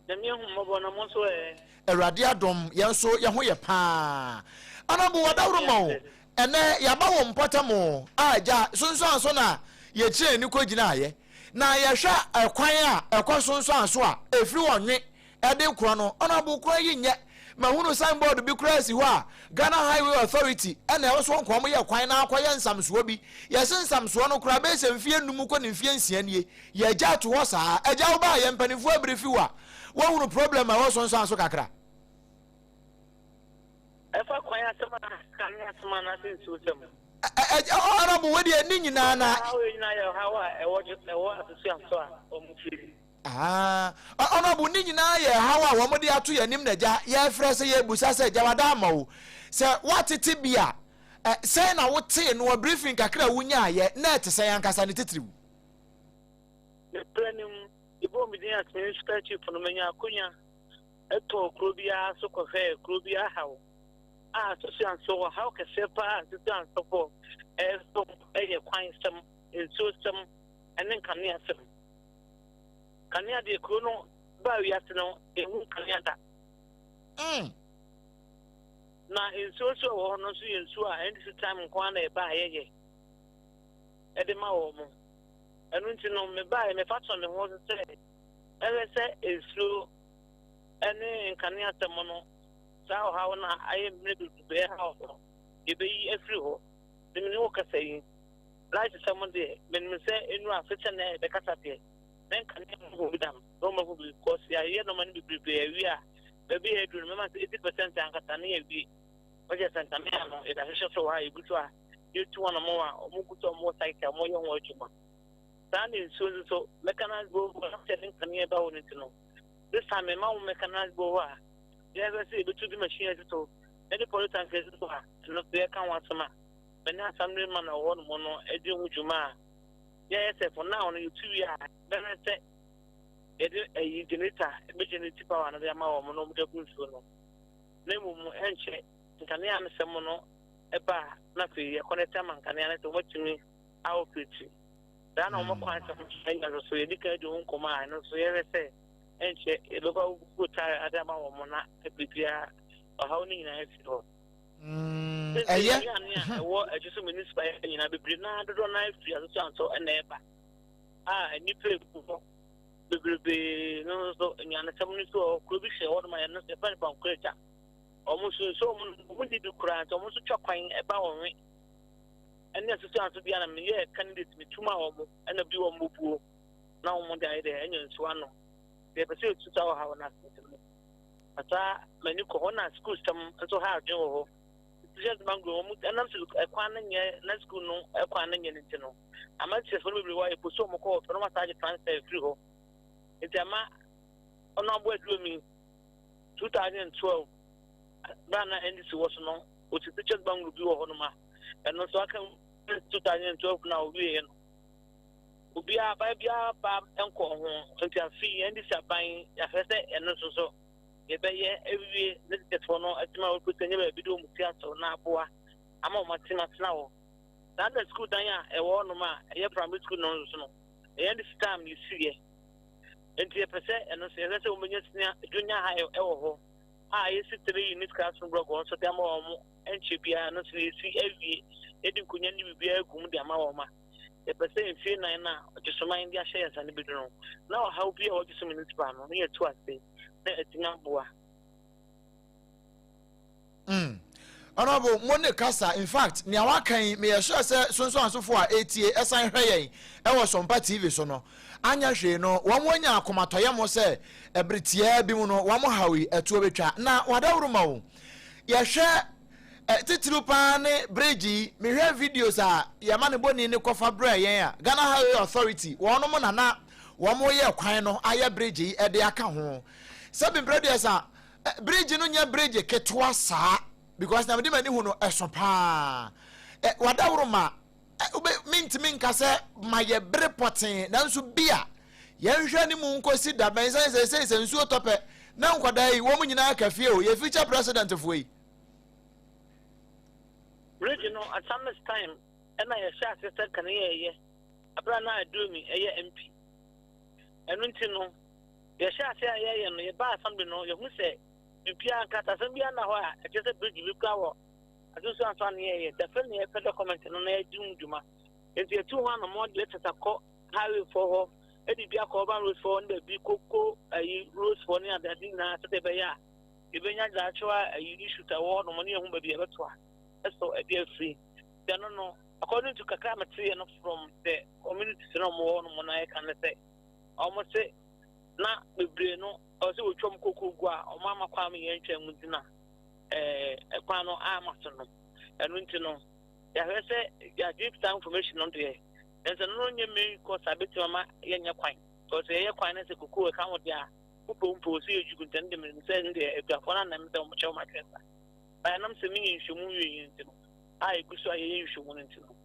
Nyame ahu mmɔbɔ na mo nso ɛ? Awurade adom yɛn nso yɛn ho yɛ paa. Honourable Wadawuruma o, ɛnɛ yɛaba wo mpɔtam o, a agya sonsoanso na yɛkyerɛ ani kɔgyinaeɛ na yɛhwɛ ɛkwan a ɛkɔ sonsoanso a ɛfiri ɔnwe ɛde korɔ no, Honourable kwan yi nyɛ, mahunu sign board bi koraa si hɔ a Ghana Highway Authority ɛna ɛwɔ so nka wɔn yɛ kwan na akɔyɛ nsamsoɔ bi, yɛse nsamsoɔ no koraa bɛyɛ sɛ mfeɛ nnum kɔ ne mfeɛ nsia nie, Yɛagya ato hɔ saa. Agya wo baa yɛ mpanimfoɔ abiri fi wo a woahunu problem a ɛwɔ sonsoan so kakra. Ɛfa kwan asɛm a kanea asɛm anaasɛ nsuo sɛm. Honorable wo deɛ ne nyinaa na. Ɔhaw yɛ nyinaa yɛ ɔhaw a ɛwɔ ɛwɔ asusuaso a wɔn firi. Ah, honorable ne nyinaa yɛ haw a wɔn de ato yɛn anim na agya yɛfrɛ sɛ yɛbusa sɛ agya wada ama wo sɛ woatete bi a sɛn na wotee no briefing kakra a wonyaayɛ na ɛte sɛn ankasa ne titiriw. Me berɛ no mu, yɛbɔɔ me din as municipal chief no, menya akonya tɔɔ kuro biara so kɔhwɛɛ kuro biara haw a Susuanso ɔhaw kɛseɛ paa a Susuansofoɔ ɛresom yɛ kwansɛm, nsuosɛm ne nkaneasɛm. Kanea deɛ kuro no baa wiase no ɛhu nkanea da. Na nsuo nso ɛwɔ hɔ no nso yɛ nsuo a NDC time nko ara na ɛba a yɛyɛ. de ma wɔn. Ɛno nti no, mebaeɛ, mefa too me ho so sɛ mɛhwɛ sɛ nsuo ne nkanea asɛm no, saa ɔhaw no a ayɛ mmerɛ bebrebe ɛhaw no, yɛbɛyi afiri hɔ. Nti me ne wo kasa yi, light sɛm deɛ, menim sɛ ɛnuru afe sɛ nɛ yɛbɛkasa deɛ, na nkanea mu hɔ bi da no, na wɔmahu bi, because yɛayɛ nneɛma no bebrebe awie a, baabi a yɛaduru no, mɛma sɛ 80% ankasa ne yɛawie. Wɔkyerɛ sɛ nkanea no, yɛde ahyehyɛ so wɔ ha, yɛgu so a, yɛtu wɔn a wɔn gu so a wɔwɔ site a wɔyɛ ho adwuma. Saa na nsuo nso so, mechanized borehole na sɛ ne nkanea ba hɔ no nti no, this time mema wo mechanized borehole a yɛhwɛ sɛ yɛbɛtu de machine asi so na de polytank asi so a, ɛno nso yɛka ho asɛm a me ne assembly man a ɔwɔ hɔ nom no di ho dwuma a yɛyɛ sɛ for now no yɛtu wie a bɛhwɛ sɛ yɛde ayi generator bɛ generate power no de ama wɔn na wɔde agu nsuo no. Na mmom ɛnkyɛ nkanea no sɛm no ba a, na afei yɛkɔnɛte ama nkanea no sɛ wɔatumi aoperate. Saa na wɔn kwan sɛm anya nso so yɛdi kan adi ho nkɔmmɔ a ɛno nso yɛhwɛ sɛ ɛnkyɛ yɛbɛkɔ agugu tare ade ama wɔn na biribiara ɔhaw no nyinaa afi hɔ. Ɛyɛ. Nnuane a ɛwɔ akyi so municipal nyinaa bebree naa dodoɔ naa firi asoso ansɔ ɛna ɛba a nnipa egu hɔ bebrebe no nso nnuanesɛm no nso wɔ kuro bi hyɛ hɔ nom a yɛno nso yɛfrɛ no bankuragya. Wɔn nso nso wɔn wɔn ni bi koraa nti wɔn nso twa kwan ɛba wɔn we ɛne asoso anso bi a na meyɛ candidate metu ma wɔn ɛna bi wɔn bubuo na wɔn de ayɛ dɛ ɛnya nsuo ano. Yɛpɛ sɛ yɛtu saa ɔhaw no ase nti no Ɔtaa m'ani kɔ hɔ na sukuu sɛm nso ha adwene wɔ hɔ. Teachers bungalow wɔn ɛnam sɛ ɛkwan no nyɛ na sukuu no ɛkwan no nyɛ no nti no ama teachers no bebree wɔ a yɛposi wɔn kɔ hɔ pɛ na wɔn asan agye transfer firi hɔ. Nti ama ɔno aboa aduro mi 2012 bere a na NDC wɔ so no wɔsi teachers bungalow bi wɔ hɔ nom a ɛno nso aka 2012 na wɔwieɛ no obiara aban biara ba nkɔɔ ho nti afei yɛn de si aban yɛahwɛ sɛ ɛno nso so yɛbɛyɛ awie ne tetefoɔ no atumi a wɔpɛ sɛ nyɛ baabi de wɔn ti ato na aboa ama wɔn atumi atena hɔ saa na sukuu dan a ɛwɔ hɔnom a ɛyɛ primary school no nso no ɛyɛn de si time yɛsiiɛ nti yɛpɛ sɛ ɛno nso yɛhwɛ sɛ wɔbɛnya senior junior high ɛwɔ hɔ a yɛsi three unit classroom block wɔn nso de ama wɔn nkyɛ biara no nso yɛsi awie yɛde nkonnwa ne biribiara agu mu de ama wɔn a Yɛpɛ sɛ mfie nan no a Ɔgyesoman de ahyɛ yɛn nsa no bɛdu no, na ɔhaw bi a ɛwɔ Ɔgyeso Municipal no, na yɛatu ase na atumi aboa. Mm. Honorable, mo ne kasa. In fact, nea waka yi, meyɛ sure sɛ sonsoansofo a etie ɛsan hwɛ yɛn ɛwɔ Sompa TV so no, anyɛ hwee no, wɔn anya akomatɔyɛ mo sɛ ɛbere tiaa bi mu no, wɔn haw yi ɛtoɔ betwa. Na wadaworo ma wo. Yɛhwɛ Titiriw paa ne bridge yi, mehwɛ videos a yɛma ne bɔni no kɔfa brɛɛ yɛn a, Ghana Highway Authority wɔnom na na wɔyɛ kwan no ayɛ bridge yi de aka ho. Sɛbi mprɛ deɛ sa bridge no nyɛ bridge ketewa saa because na mede m'ani hu no ɛso paa. Wadaworo ma wobɛ mentumi nka sɛ ma yɛ bere pɔtee nanso bi a yɛnhwɛ ne mu nkosi da bɛn sɛ sɛ sɛ nsuo tɔ pɛ na nkwadaa yi wɔn nyinaa ka fie o yɛ future president foɔ yi. Bridge no at some time ɛna yɛhyɛ ase sɛ kane yɛyɛ abere a na Aduomi ɛyɛ MP ɛno nti no yɛhyɛ ase a yɛyɛ no yɛbaa assembly no yɛhu sɛ biribiara nkratasɛm biara nna hɔ a ɛkyerɛ sɛ bridge bi kura wɔ Asunsuanso a na yɛyɛ dafɛ na yɛpɛ document no na yɛdi ho dwuma. Nti yɛtu ho anamɔ de letters akɔ highway foɔ hɔ, ɛde bi akɔ urban roads foɔ ne baabi koko ayi roads foɔ ne adeade nyinaa sɛdeɛ ɛbɛyɛ a yɛbɛnya the actual ayi issues a ɛwɔ hɔ nom ne yɛhu baabi yɛbɛtoa ɛso ɛde afiri. Nti ɛno no according to kakra a meteeɛ no from the communities na wɔn wɔ hɔ nom na yɛka ne sɛ wɔn se na bebree no ɛwɔ sɛ wɔtwam koko gu a wɔn ama kwan ma yɛntwa mu nti na ɛɛ kwan no ama so no. Ɛno nti no, yɛahwɛ sɛ yɛagye saa information no deɛ, nanso ɛno no nyɛ main cause a bɛtumi ama yɛnyɛ kwan. Because yɛyɛ kwan no sɛ kokoo ɛka ho deɛ a, wopɛ wo mpɛ wɔ sɛ yɛdwugu nti ɛno deɛ menim sɛ ɛno deɛ akuafoɔ no anam sɛ wɔkyɛ wɔn adwene sa. Ba ɛnam sɛ menyɛ nhwɛmu wieɛ nti no, a ɛgu so a yɛyɛ nhwɛmu no nti no,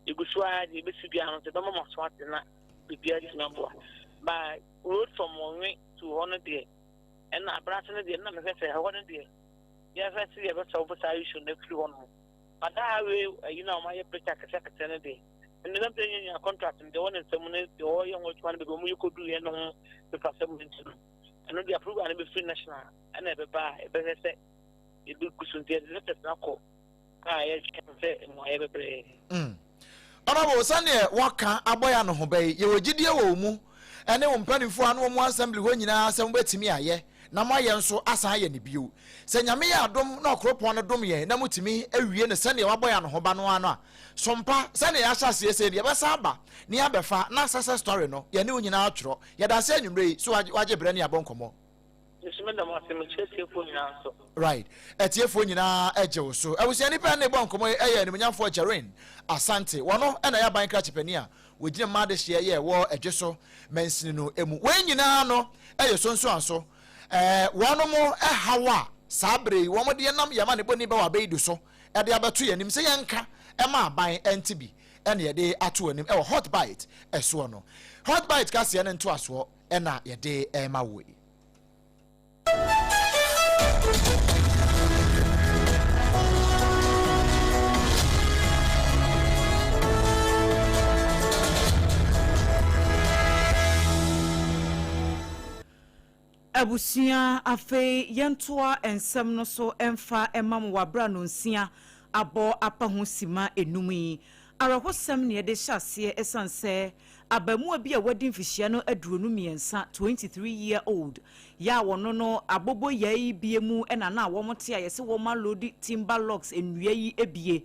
yɛgu so ara deɛ ɛbɛsi biara no sɛ bɛma mo aso ate na biribiara atumi aboa. Ba road from Ɔnwe to hɔ no deɛ, Ɛna abrase no deɛ na mehwɛ sɛ ɛhɔ no deɛ yɛhwɛ sɛ yɛbɛ solve saa issue no afiri hɔ nom but that highway ayi no a wɔayɛ bridge akɛse akɛse no deɛ ɛno nam sɛ yɛnya contract no deɛ wɔ ne nsam no deɛ wɔyɛ ho adwuma no baabi wɔn yɛ kɔdu yɛ no ho pepasɛm no nti no ɛno deɛ approval no bɛfiri national ɛna ɛbɛba a ɛbɛhwɛ sɛ yɛbɛgu so nti yɛde letters no akɔ a yɛtwɛn sɛ mmuaeɛ bɛbrɛ yɛn. Mm. Honourable, sɛdeɛ woaka abɔ yɛn anohoba yi, yɛwɔ gyidie wɔ wo mu ne wo mpanimfoɔ a ne wɔn assembly hɔ nyinaa sɛ mobɛtumi ayɛ na moayɛ nso asan ayɛ no bio. Sɛ Nyame yɛ adom na Ɔkoropɔn no dom yɛn na motumi wie no sɛdeɛ wabɔ yɛn anohoba no ara no a, sompa, sɛdeɛ yɛahyɛ aseɛ sei no, yɛbɛsan aba na yɛabɛfa na success story no yɛne wo nyinaa atwerɛ. Yɛda ase anwummerɛ yi sɛ woagye berɛ ne yɛabɔ nkɔmmɔ. Me nso meda mo ase, mekyia atiefoɔ nyinaa nso. Right. Atiefoɔ nyinaa gye wo so. Abusua nipa a ne bɔ nkɔmmɔ yi yɛ animuonyamfoɔ Jereen Asante. Wɔno na ɛyɛ aban krakye panin a wɔgyina mmaa adehyeɛ yɛ wɔ Adweso mansini no mu. Wei nyinaa no yɛ sonsoanso. Wɔnom haw a saa berɛ yi wɔn de nam yɛn amanebɔni Bawa Abeidu so de abɛto yɛn anim sɛ yɛnka ma aban nte bi na yɛde ato anim wɔ Hot Bite soɔ no. Hot Bite kaseɛ no ntoasoɔ na yɛde rema wo yi. Abusua, afei yɛntoa nsɛm no so mfa mma mo wɔ aberɛ a nonsia abɔ apa ho sima enum yi. Awerɛhosɛm na yɛde hyɛ aseɛ ɛsiane sɛ abaamua bi a wadi mfihyia no 23, 23 year old, yɛ a wɔno no aboboyaa yi bie mu na na wɔn te a yɛse wɔn aloadi timber logs nnua yi bie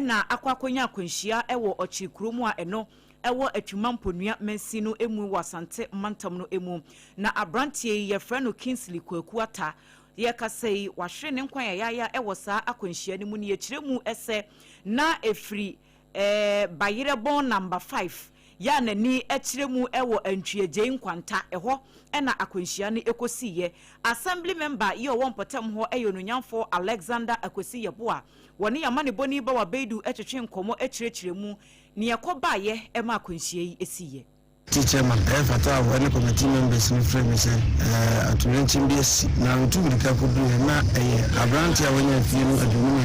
na akɔ akɔnya akwanhyia wɔ Ɔkyere kuro mu a ɛno ɛwɔ Atwima Mponua mansin no mu wɔ Asante mantam no mu. Na abranteɛ yi yɛfrɛ no Kingsley Kwaku Atta. Yɛrekasa yi wahwere ne nkwa yayaaya wɔ saa akwanhyia no mu. Na yɛkyerɛ mu sɛ na ɛfiri Bayerɛ Bɔn Number 5 yɛ a n'ani kyerɛ mu wɔ Antwi-Agyei Nkwanta, ɛhɔ na akwanhyia no kɔsiiɛ. Assembly member yi a ɔwɔ mpɔtam hɔ yɛ Onuonyamfoɔ Alexander Akwasi Yeboah. Wɔne yɛn amanebɔni Bawa Baidu twetwe nkɔmmɔ kyerɛkyerɛ mu nea ɛkɔbaeɛ ma akwanhyia yi siiɛ. Te chairman, ɛyɛ fata a wɔne committee members no frɛɛ me sɛ atoyerɛnkyɛm bi asi, na metu mmirika kɔduruiɛ. Na ɛyɛ aberanteɛ a wanya mfeɛ no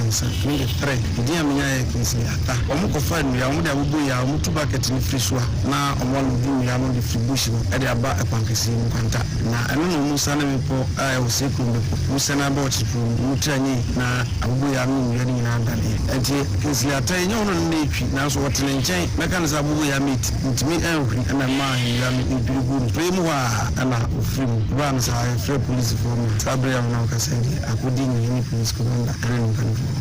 23, 23, ne din a menyaeɛ yɛ Kingsley Atta. Wɔkɔfaa nnua, wɔde aboboyaa, wɔtu bucket no firi so a, na wɔaloadu nnua no de firi bush no de aba kwan kɛseɛ mu, Kwanta. Na ɛno na wɔsiane bepɔ a ɛwɔ Sekurom bepɔ, wɔsiane aba Ɔkyekuro mu, wɔtiri anyɛ yie, na aboboyaa no ne nnua no nyinaa daneeɛ. Ɛnti Kingsley Atta yi, nyɛ ɔno na na ɛretwi, nanso wɔte ne nkyɛn, mɛka no sɛ aboboyaa mate. Ntumi anhuri na ɛmaa nnua no dwiri guu no. Bere mu hɔ ara na ɔfiri mu. Ɛbaa no saa, yɛfrɛɛ polisifoɔ ma saa bere a wɔne wo kasa yi deɛ, akɔdi Nyehene Police Commander ne ne mpanimfoɔ hɔ.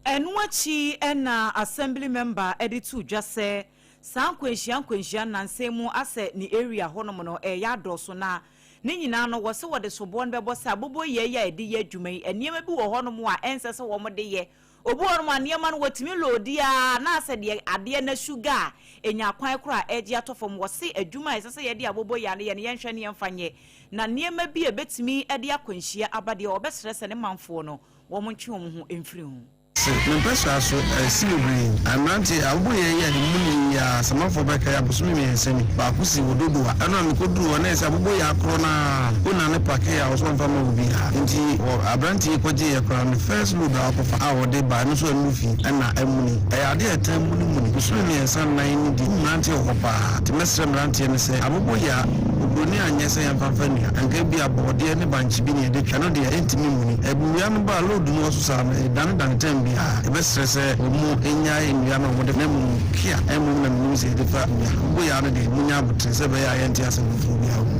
Ɛno akyi na Assembly member de too dwa sɛ saa nkwanhyia nkwanhyia nnansa yi mu asɛ ne area hɔnom no ɛreyɛ adɔɔso na ne nyinaa no wɔse wɔde soboɔ no bɛbɔ sɛ aboboyɛ yi a yɛde yɛ adwuma yi nneɛma bi wɔ hɔnom a ɛnsɛ sɛ wɔde yɛ. Obi wɔ hɔnom a nneɛma no wɔtumi loadi ara na asɛ deɛ adeɛ no asuga a ɛnya kwan koraa a ɛregye atɔ fam. Wɔse adwuma a ɛsɛ sɛ yɛde aboboyɛ no yɛ no yɛnhwɛ na yɛmfa nyɛ na nneɛma bi a ɛbɛtumi de akwanhyia aba deɛ wɔbɛsrɛ sɛ ne manfoɔ no wɔntwe wɔn ho mfiri ho. Se me mpɛsoa so si bebree. Mmerante a wobɔ yɛn yi a emu nni yi ara, Samanfoɔ bɛkae abosome mmiɛnsa ni, baako si wɔ Dodowa. Ɛno a mekoduruu hɔ na ɛyɛ sɛ aboboyaa korɔ no ara owner no pakee a ɔsɛ ɔmfa mma obiara. Nti wɔ aberante yi kɔgyeeɛ koraa no first load a ɔkɔfa a ɔde baeɛ no nso annu fie ɛna amuni. Ɛyɛ adeɛ a ɛtaa munimuni. Bosome mmiɛnsa nnan ni deɛ mmeranteɛ wɔ hɔ paa. Nti mɛsrɛ mmeranteɛ no sɛ aboboyaa oburoni anyɛ sɛ yɛmfa mfa nnua. Anka ebia bɔɔdeɛ ne bankye bi na yɛde twa. Ɛno deɛ ɛntumi mmuni. Nnua no ba a load no wɔ so saa no ɛdanedane tɛm biara. Yɛbɛsrɛ sɛ wɔn nnyae nnua no a wɔde na mmom kea mmom na menim sɛ yɛde fa nnua. Aboboyaa no deɛ monya aboterɛ sɛ ɛbɛyɛ a yɛnte asɛm foforɔ biara wɔ ho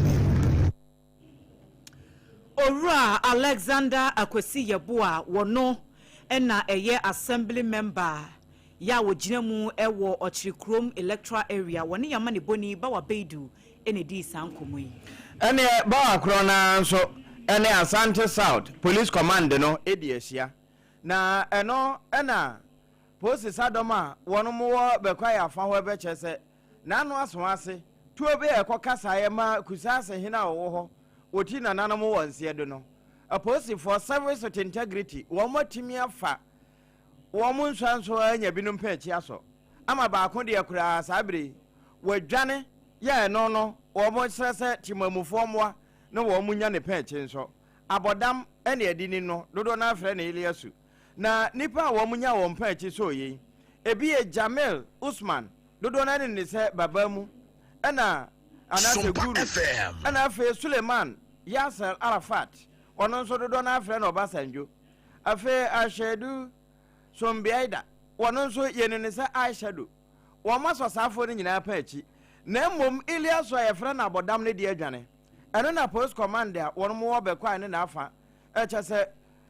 bio. Owura Alexander Akwasi Yeboah, wɔno na ɛyɛ Assembly Member yɛ a wɔgyina mu wɔ Ɔkyerekurom Electoral Area, wɔne yɛn amanebɔni Bawa Beidu na ɛdii saa nkɔmmɔ yi. Ɛneɛ Bawa korɔ no ara nso ne Asante South Police Command no di ahyia, na ɛno na Polisi sadɔm a wɔnom wɔ Bɛkwae afa hɔ bɛkyerɛ sɛ N'ano aso ase, tuo bi a ɛkɔ kasaeɛ ma Kusaase hene a ɔwɔ hɔ, wɔti nananom wɔ nseɛ do no. Apolisifoɔ, Service with Integrity, wɔn atumi afa wɔn nsuansoɔ anya binom pɛ akyi asɔ, ama baako deɛ koraa saa berɛ yi, wadwane, yɛ ɛno no wɔn srɛ sɛ temamufoɔ mmoa na wɔn nya ne pɛ akyi nso. Abɔdam ne ɛde ni no, dodoɔ no ara frɛ no Eliasu. Na nnipa a wɔn nya wɔn pɛ akyi sɔɔ yei, ebi yɛ Jamil Usman, Dodoɔ no ara nim no sɛ Babamu ɛna anaasɛ Sompa Guru FM. ɛna afei Suleiman Yasser Arafat, ɔno nso dodoɔ no ara frɛ no Obasanjo. Afei Aishadu Sombiaida, ɔno nso yɛnim no sɛ Aishadu. Wɔn asɔ saa afoɔ no nyinaa pɛ akyi. Na mmom Iliasu a yɛfrɛ no Abɔdam no deɛ adwane. Ɛno na Police Command a wɔn wɔ Bɛkwae ne n'afa ɛkyɛ sɛ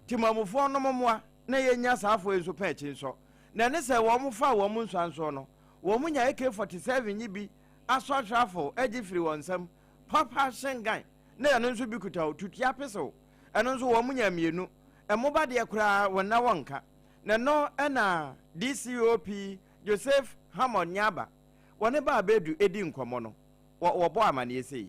Temamufoɔ nom mmoa na yɛnya saa afoɔ yi nso pɛ akyi nsɔ. Na ɛne sɛ wɔn faa wɔn nsuansoɔ no, wɔn nya AK-47 yi bi assault rifle gye firi wɔn nsam, pop action gun na ɛno nso bi kuta o, tutua pesew, ɛno nso wɔn nya mmienu, mmoba deɛ koraa wɔn nna wɔn nka. Na ɛno na DCOP Joseph Hammond Nyaba wɔne Baa Bedu di nkɔmmɔ no, wɔ wɔbɔɔ amaneɛ sei.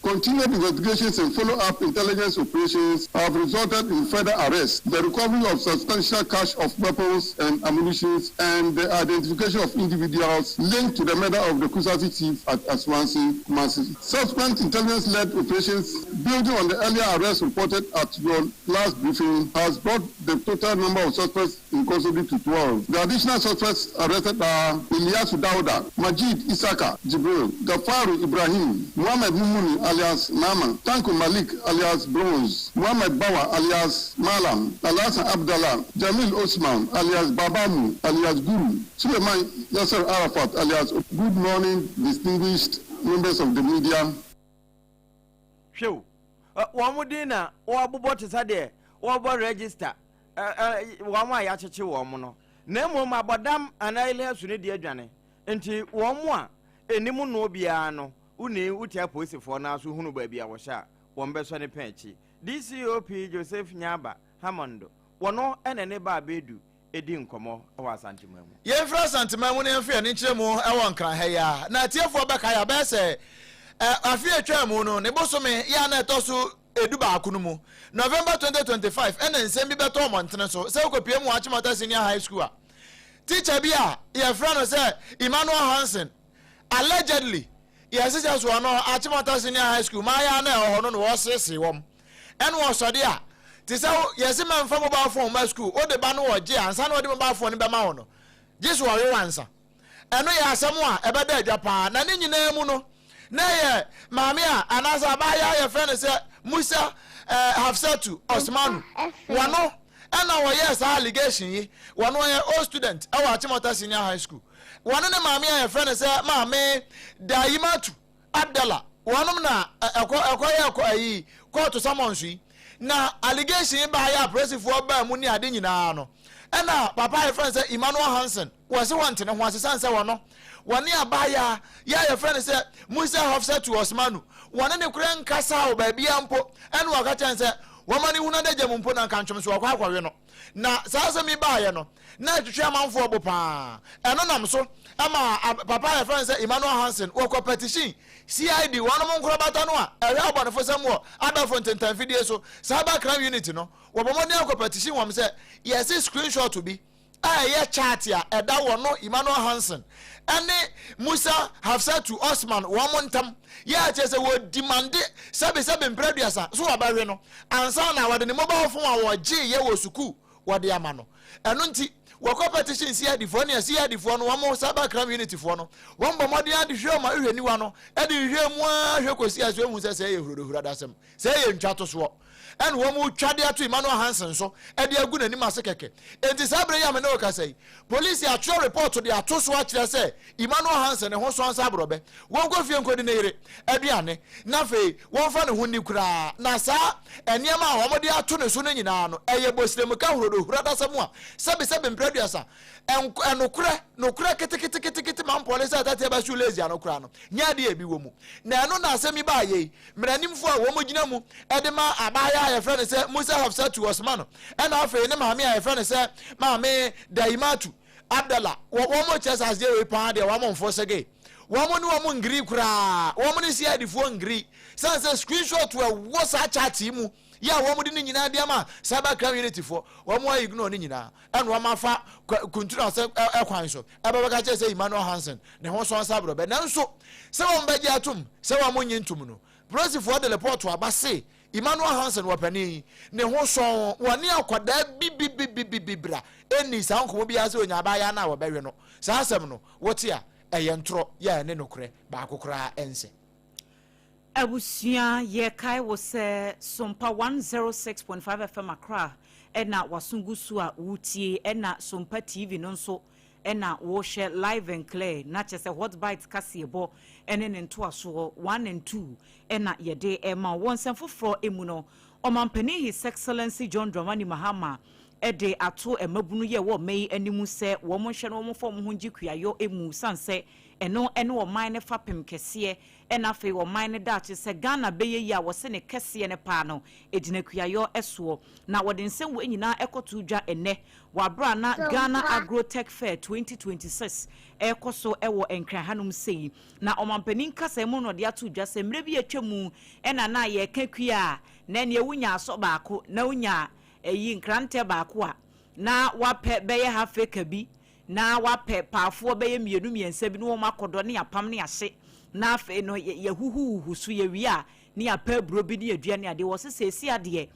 Continued investigations and follow-up intelligence operations have resulted in further arrests, the recovery of substantial cache of weapons and ammunition, and the identification of individuals linked to the murder of the Kusasi chief at Aswansi, Kumasi. Subsequent intelligence-led operations, building on the earlier arrests reported at your last briefing, has brought the total number of suspects in custody to 12. The additional suspects arrested are Ilyasu Dauda, Majid Isaka Jibril, Gafaru Ibrahim, Muhammad Mumuni alias Nama, Tanko Malik alias Bronze, Muhammad Bawa alias Malam, Alhassan Abdallah, Jamil Osman alias Babamu alias Guru, Suleiman Yasser Arafat alias Good morning, distinguished members of the media. Hwɛ o, wɔn din na wɔabobɔ te sɛ deɛ wɔrebɔ register, wɔn a yɛakyekye wɔn no, na mmom abɔdam anaa Eliasu no deɛ adwane. Nti wɔn a ɛnim noɔ biara no, woni wote apolisifoɔ no ara so hunu baabi a wɔhyɛ a, wɔbɛsɔ ne pɛn akyi. DCOP Joseph Nyaba Hammond, wɔno na ne ba Abedu di nkɔmmɔ wɔ Asanteman mu. Yɛmfiri Asanteman mu na yɛmfa yɛn ani nkyerɛ mu wɔ Nkran ha yi ara. Na atiefoɔ bɛkae a, bɛyɛ sɛ afe a ɛtwaa mu no, ne bosome yɛ a na ɛtɔ so edubaako no mu, November 2025, ɛna nsɛm bi bɛtɔɔ mmɔntene so sɛ wokɔpue mu wɔ Achimota Senior High School a, tikya bi a yɛfrɛ no sɛ Emmanuel Hansen, allegedly, yɛhyehyɛ soɔ no, Achimota Senior High School, maayaa na ɛwɔ hɔ no na wɔseesee wɔn. Ɛna ɔsɔde a, te sɛ yɛse ma mfa mobile phone ma school, wode ba no ɔgye ansa na ɔde mobile phone no bɛma wo no, gye so ɔwe wansa. Ɛno yɛ asɛm a ɛbɛda adwa paa, na ne nyinaa mu no, na ɛyɛ maame a anaasɛ abaayewa a yɛfrɛ no sɛ Musa eh, Hafsatu Osmanu. Wɔno ɛna wɔyɛɛ saa allegation yi, wɔno ɔyɛ old student ɛwɔ Achimota Senior High School. Wɔne ne maame a yɛfrɛ no sɛ Maame Dayimatu Abdallah, wɔnom na ɛkɔ ɛkɔyɛɛ kɔ ayi kɔɔto summons yi. Na allegation yi baeɛ a apolisifoɔ baa mu ne ade nyinaa no, ɛna papa a yɛfrɛ no sɛ Emmanuel Hansen, wɔse wɔnte ne ho ase sane sɛ wɔno wɔne abaayaa yi a yɛfrɛ no sɛ Musa Hafsatu Osmanu, wɔne ne koraa nkasaa wɔ baabiara mpo, ɛna wɔka kyerɛ no sɛ wɔma no hunu adagya mu mpo na nka ntwom so wɔkɔ akɔwe no. Na saa asɛm yi baeɛ no, na ɛtwetwe amanfoɔ bo paa. Ɛno nam so ma papa a yɛfrɛ no sɛ Emmanuel Hansen, wɔkɔ petition CID, wɔnom nkorabata no a ɛhwɛ abɔnefosɛm wɔ abɛɛfo ntentanfidie so, Cyber Crime Unit no, wɔbɔ mmɔden akɔ petition wɔn sɛ yɛse screenshot bi a ɛyɛ chat a ɛda wɔno Emmanuel Hansen ne Musa Hafsatu Osman wɔn ntam yɛ a kyerɛ sɛ wɔdimande sɛbesɛbe mprɛ aduasa so wɔbɛwe no ansa na wɔde ne mobile phone a wɔgyeeɛ wɔ sukuu wɔde ama no. Ɛno nti wɔkɔ petition CID foɔ ne CID foɔ no wɔn cyber crime unit foɔ no wɔn bɔ mmɔden ade hwɛ wɔn ahwehwɛniwa no de hwehwɛ mu ara hwɛ kɔsi ase wɔn hu sɛ sɛ ɛyɛ hurodohuradasɛm sɛ ɛyɛ ntwatosoɔ ɛna wɔn retwa de ato Emmanuel Hansen so de agu n'anim ase kɛkɛ. Enti saa bere yi a me ne wo kasa yi, polisi atwerɛ report de ato so akyerɛ sɛ Emmanuel Hansen ne ho sɔ nsa aborɔbɛ, wɔnkɔ fie nkɔdi ne yere aduane, na afei wɔmfa ne ho nni koraa. Na saa nneɛma a wɔde ato ne so no nyinaa no, ɛyɛ bosremka hurodohuradasɛm a sɛbesɛbe mprɛ aduasa, ɛnokorɛ, nokorɛ keteketekete ma mpɔle sɛ atateɛ bɛhyew lazy ano koraa no, nyɛ adeɛ a ebi wɔ mu. Na ɛno na asɛm yi baayɛ yi. Mmaranimfo a wɔgyina mu de ma abaayewa a yɛfrɛ no sɛ Musa Hafsatu Osman ɛna afei ne maame a yɛfrɛ no sɛ Maame Daimatu Abdallah wɔ wɔn kyerɛ sɛ aseɛ wei paa deɛ wɔn mfo sege wɔn ne wɔn ngiri koraa wɔn ne CID foɔ ngiri sane sɛ screenshot ɛwɔ saa chat yi mu yɛ a wɔn de ne nyinaa de ama cyber crime unit foɔ wɔn a ignore ne nyinaa ɛna wɔn afa kuntunu ase ɛkwan so ɛbɛbɛka kyerɛ sɛ Emmanuel Hansen ne ho sɔn sɛ aborɔbɛ nanso Sɛ wɔn bɛgye atom sɛ wɔn nnye ntom no, polisifoɔ de repɔɔto aba se Emmanuel Hansen wɔ panin yi ne ho sɔn wɔne akwadaa bibibibibibra nnii saa nkɔmmɔ biara sɛ ɔnya abaayaa no a wɔbɛwe no. Saa asɛm no, wote a, ɛyɛ ntorɔ yɛ a ɛne nokorɛ baako koraa nsɛ. Abusua, yɛkae wo sɛ Sompa 106.5 FM Accra na w'aso gu so a woretie, ɛna Sompa TV no nso na wohwɛ live and clear na kyerɛ sɛ Hot Bites kaseɛbɔ ne ne ntoasoɔ one and two na yɛde rema wo. Wɔ nsɛm foforɔ mu no, Ɔmanpanin His Excellency John Dramani Mahama de ato mmabunu yi a ɛwɔ ɔman yi anim sɛ wɔn nhwɛ na wɔmfa wɔn ho ngye kuayɔ mu sane sɛ ɛno ne ɔman no fapem kɛseɛ na afei ɔman no daakye sɛ Ghana bɛyɛ yie a wɔse ne kɛseɛ no paa no ɛgyina kuayɔ soɔ. Na wɔde nsɛm wei nyinaa kɔtoo dwa ɛnnɛ wɔ aberɛ a na Ghana Agro Tech Fair 2026 rekɔ so wɔ Nkran hanom sei. Na ɔmanpanin kasaɛ mu no na ɔde ato dwa sɛ mmerɛ bi a atwa mu na na yɛreka kua a na ɛneɛ wonya asɔ baako na wonya ɛyi nkrantɛ baako a na wapɛ bɛyɛ half acre bi na wapɛ paafoɔ bɛyɛ mmienu mmiɛnsa bi na wɔn akɔdɔ ne apam ne ahye na afei no yɛhuhuhuhu so yɛwie a ne yɛapɛ aburo bi ne yɛdua ne adeɛ. Wɔse seesei adeɛ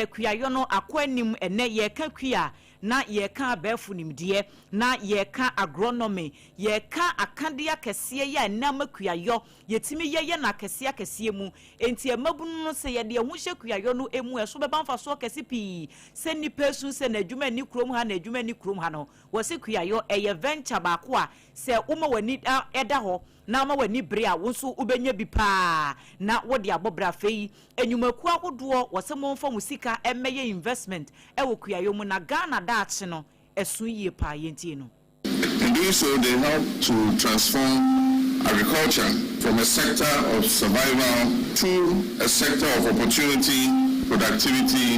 kuayɔ no akɔ anim ɛnɛ yɛreka kua a na yɛreka abɛɛfo nimdeɛ, na yɛreka agronomy, yɛreka akadeɛ akɛseɛ yi a ɛnnɛ ama kuayɔ yɛtumi yɛ yɛ no akɛseɛ akɛseɛ mu. Enti mmabunu no sɛ yɛde yɛn ho hyɛ kuayɔ no mu a, ɛso bɛba mfasoɔ kɛse pii. Sɛ nnipa resu sɛ na adwuma nni kurom ha, na adwuma nni kurom ha no, wɔse kuayɔ ɛyɛ venture baako a sɛ woma w'ani da hɔ na woma w'ani bere a, wo nso wobɛnya bi pa ara na wode abɔ bra. Afei nnwumakuo ahodoɔ wɔse momfa mo sika mmɛyɛ investment wɔ kuayɔ mu na Ghana daakye no ɛso yie pa ara. Yɛntie no. In doing so, they help to transform agriculture from a sector of survival to a sector of opportunity, productivity,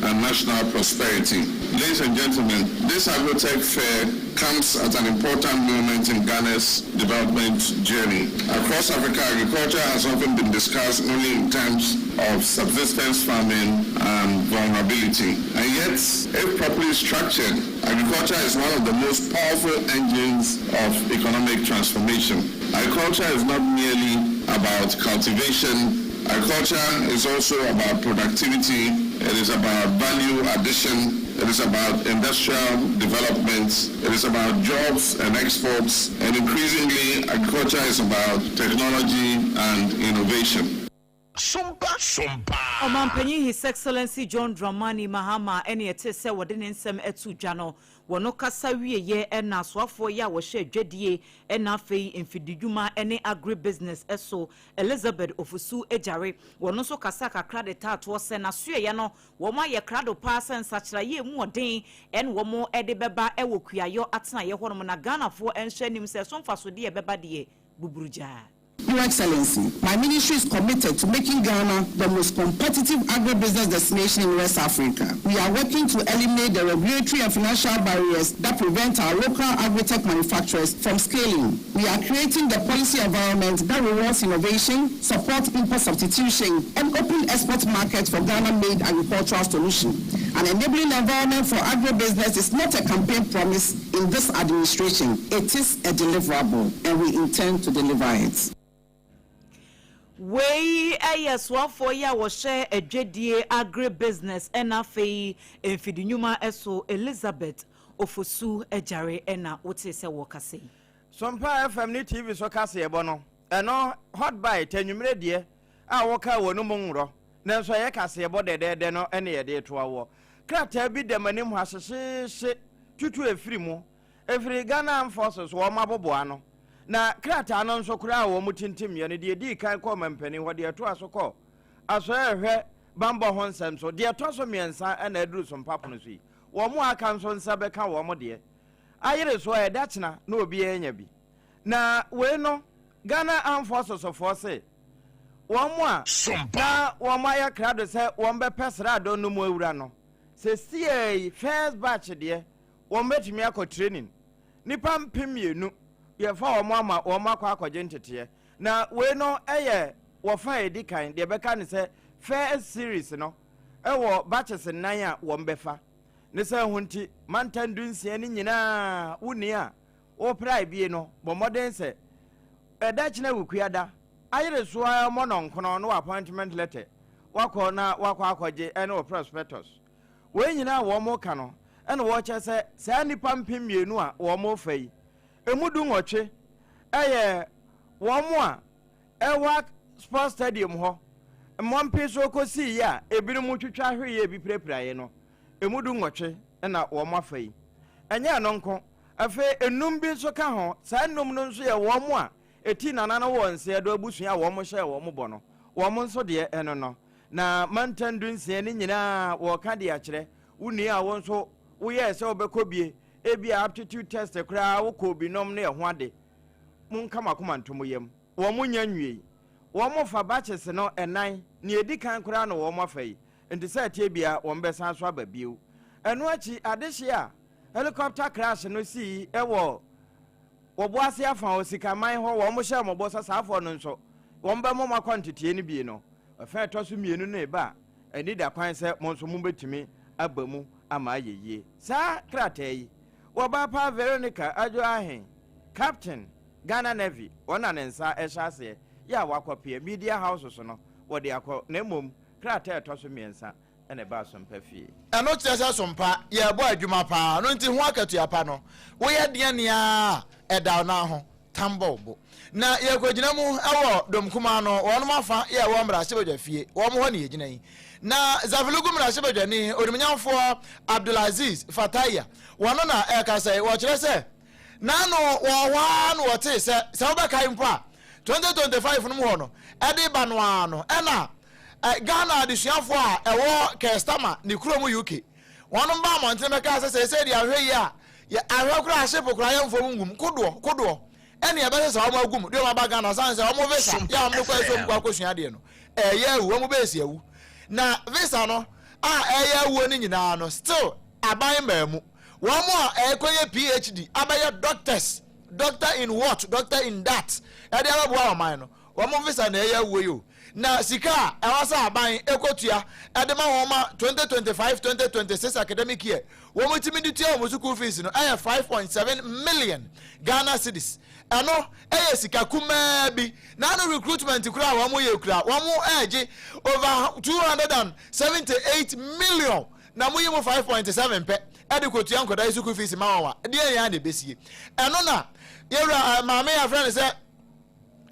and national prosperity. Ladies and gentlemen, this Agrotech Fair comes at an important moment in Ghana's development journey. Across Africa, agriculture has often been discussed only in terms of subsistence farming and vulnerability. And yet, if properly structured, agriculture is one of the most powerful engines of economic transformation. Agriculture is not merely about cultivation. Agriculture is also about productivity. It is about value addition. It is about industrial development. It is about jobs and exports. And increasingly, agriculture is about technology and innovation. Sompa sompa. Ɔmanpanyin His Excellency John Dramani Mahama ɛne ɛte sɛ wɔde ne nsɛm ɛto dwa no. Wɔno kasa wieɛ ɛna asoafoɔ yi a wɔhyɛ adwadie ɛna afei mfididwuma ɛne agribusiness ɛso Elizabeth Ofosu Agyare wɔno nso kasa kakra de taatoɔ sɛ n'asoɛeɛ no wɔn ayɛ krado paa sɛ nsakyeraeɛ mu ɔden ɛne wɔn ɛde bɛba ɛwɔ kuayɔ atenaeɛ hɔnom na Ghanafoɔ ɛnhwɛ anim sɛ ɛso mfasodeɛ ɛbɛba deɛ buburugyaa. Your Excellency, my ministry is committed to making Ghana the most competitive agribusiness destination in West Africa. We are working to eliminate the regulatory and financial barriers that prevent our local agri-tech manufacturers from scaling. We are creating the policy environment that rewards innovation, supports import substitution, and open export markets for Ghana-made agricultural solutions. An enabling environment for agribusiness is not a campaign promise in this administration. It is a deliverable, and we intend to deliver it. Wei yɛ soafoɔ yi a wɔhyɛ adwadie, agribusiness ɛna afei mfidinwuma so Elizabeth Ofosu Agyare ɛna wotee sɛ wɔrekasa yi. Sompa FM ne TV so kaseɛbɔ no, ɛno, Hot Bite, anwummere deɛ, a wɔkaa wɔ no mu nworɔ, nanso ɛyɛ kaseɛbɔ dɛdɛɛdɛ no ne yɛde retoa woɔ. Krataa bi da m'anim ha hyehyeehye, tutu ɛfiri mu, ɛfiri Ghana Armed Forces wɔn aboboano. Na krataa no nso koraa a wɔn tintimyɛ no, deɛ ɛdii kan kɔɔ mampanin hɔ, deɛ ɛtoa so kɔɔ Asɔre a ɛhwɛ bammɔ ho nsɛm so, deɛ ɛtɔ so mmiɛnsa na aduru Sompa pono so yi. Wɔn a aka nso nsa bɛka wɔn deɛ. Ayere so a, ɛda kyena na obiara anya bi. Na wei no, Ghana Armed Forces foɔ se wɔn a na wɔn ayɛ krado sɛ wɔn bɛpɛ sraadɔ no mu awura no, sesiei first batch deɛ wɔn bɛtumi akɔ training. Nnipa 2000 yɛfa wɔn ama wɔn akɔ akɔgye nteteɛ. Na wei no yɛ wɔfa a ɛdi kan, deɛ bɛka ne sɛ first series no wɔ batches nnan a wɔn bɛfa. Ne sɛ ho nti, mantam 16 no nyinaa wonni a woprae bie no, bɔ mmɔden sɛ ɛda kyena Wukuada ayere so ara mmɔ nɔnkono na wɔ appointment letter wakɔ na wakɔ akɔgye ɛne wɔ prospectus. Wei nyinaa a wɔreka no na wɔrekyerɛ sɛ saa nnipa 2000 a wɔrefa yi, emu 18 yɛ wɔn a ɛwɔ sports stadium hɔ mmɔmpe so kɔsiiɛ a ebinom twitwa hweeɛ ebi pirapiraeɛ no, emu 18 na wɔafa yi. Ɛnyɛ ɛno nko, afei nnum bi nso ka ho. Saa nnum no nso yɛ wɔn a ɛti nana no wɔ nseɛdo abusua a wɔhyɛɛ wɔn bɔ no, wɔn nso deɛ ɛno no. Na mantam 16 no nyinaa wɔreka de akyerɛ wo nua a wo nso woyɛɛ sɛ wobɛkɔ bie, ebia aptitude test koraa wokɔɔ bi nom ne ɛho ade. Monka mo akoma nto mo yam. Wɔn nnya nwiei. Wɔn fa batches no ɛnan, nea edi kan koraa na wɔn afa yi, nti sɛ ɛteɛ biara wɔn bɛsan so aba bio. Ɛno akyi adehye a helicopter crash no sii wɔ Wɔboase afa wɔ Sikaman hɔ, wɔn hyɛɛ mo bɔ sɛ saa afɔ no nso wɔn bɛma mo akɔ nteteɛ no bie no, ɛfã a ɛtɔ so mmienu no reba a, ani da kwan sɛ mo nso mobɛtumi aba mu ama ayɛ yie. Saa krataa yi, wɔbaa paa Veronica Adwo Ahen, Captain, Ghana Navy, wɔn na ne nsa hyɛ aseɛ yɛ a wakɔpeɛ Media Houses no wɔde akɔ, na mmom krataa a ɛtɔ so mmiɛnsa. na ɛbaa Sompa fie. Ɛno kyerɛ sɛ Sompa, yɛrebɔ adwuma paa. Ɛno nti ho akatua pa no, woyɛ deɛn ara a, ɛda wo nan ho. Tam bɔ wo bo. Na yɛrekɔgyina mu wɔ dɔm kumaa no, wɔnom afa yɛ ɛwɔ mmarahyɛbadwa fie, wɔn hɔ na yɛgyina yi. Na Zafilugu mmarahyɛbadwani, Onimnyamfoɔ Abdul-Aziz Fataiya, wɔno na ɛrekasa yi, wɔkyerɛ sɛ, N'ano wɔ hɔ ara na wɔtee sɛ, sɛ wobɛkae mpo a, 2025 no mu hɔ no, ɛde ba no ara no, ɛna Ghana adesuafoɔ a ɛwɔ Keir Starmer ne kurom UK, wɔnom baa mmɔntene bɛkaa sɛ seesei deɛ ahwɛ yie a, yɛ ahwɛ koraa ship koraa yɛmfa wɔn ngum, kodoɔ, kodoɔ, ɛne ɛbɛsesa wɔn agum de wɔn aba Ghana sane sɛ wɔn visa yɛ a wɔn de kɔ ɛsɛ wɔn kɔ akɔsua adeɛ no, ɛyɛ awu, wɔn bɛɛsi awu. Na visa no a ɛyɛ awuo no nyinaa no, still aban mmaa mu. Wɔn a ɛrekɔyɛ PhD abɛyɛ doctors, doctor in what, doctor in that, ɛde abɛboa ɔman no, wɔn visa na ɛyɛ awuo yi o. Na sika a ɛwɔ sɛ aban ɛkɔtua ɛde ma wɔn ma 2025-2026 academic year, wɔn tumi de tua wɔn sukuu fees no ɛyɛ 5.7 million Ghana cedis. Ɛno ɛyɛ sika kumaa bi. Na ano recruitment koraa a wɔn yɛ kura, wɔn ɛregye over 278 million na moyi mu 5.7 pɛ de kɔtua nkwadaa yi sukuu fees ma wɔn a, deɛn ara na ɛbɛsie? Ɛno na yɛwura eh, maame yi afrɛ no sɛ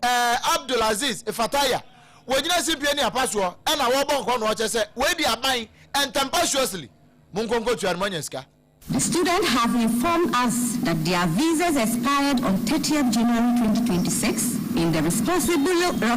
eh, Abdul Aziz Fataya, wɔgyina simpie ne apa soɔ ɛna wɔbɔ nkɔ na ɔkyɛ sɛ wei di aban ntɛmpasuously, monkɔ nkɔtua no moanya sika. The students have informed us that their visas expired on 30th January 2026 in the responsible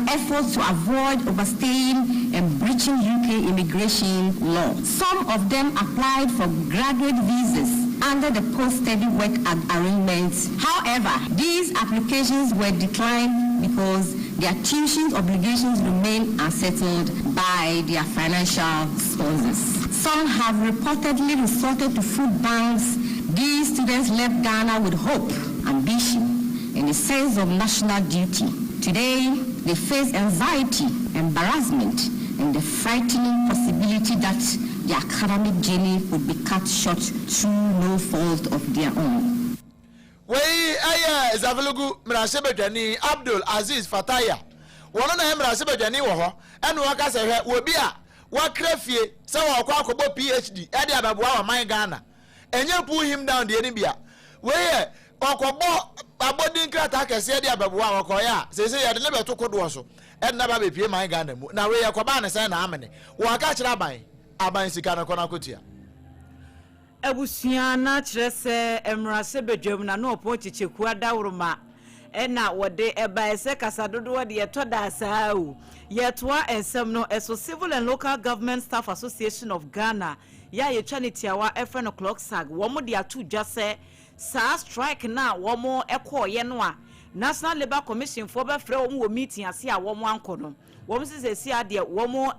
effort to avoid overstaying and breaching UK immigration law. Some of them applied for graduate visas under the post-study work arrangements. However, these applications were declined because their tuition obligations remain unsettled by their financial sponsors. Some have reportedly resorted to food banks. These students left Ghana with hope, ambition, and a sense of national duty. Today, they face anxiety, embarrassment, and the frightening possibility that their academic journey would be cut short through no fault of their own. Wei yɛ Zavelugu mmarahyɛbadwani Abdul Aziz Fataiya. Wɔno na ɛyɛ mmarahyɛbadwani wɔ hɔ ɛna ɔka sɛ hwɛ wɔ bi a wakra fie sɛ ɔrekɔ akɔbɔ PhD de abɛboa ɔman Ghana. Ɛnyɛ pull him down deɛ no bi a. Wei yɛ ɔkɔbɔ abɔdin krataa kɛseɛ de abɛboa a ɔkɔeɛ a seesei yɛde no bɛto kodoɔ so de no aba abɛpue man Ghana mu. Na wei ɛkɔbaa no sɛn na amene? Wɔaka akyerɛ aban, aban sika no kɔ na kɔtua. Abusua no akyerɛ sɛ mmarahyɛbadwam na na ɔpɔn Kyekyeku adaworoma na wɔde baeɛ sɛ kasa dodoɔ deɛ ɛtɔ da a saa o. Yɛtoa nsɛm no so Civil and Local Government Staff Association of Ghana yɛ a yɛtwa no tiawa frɛ no CLOGSAG wɔn de ato dwa sɛ saa strike no a wɔn kɔeɛ no a National Labour Commission foɔ bɛfrɛ wɔn wɔ meeting ase a wɔn ankɔ no Wɔn se seesei ara deɛ wɔn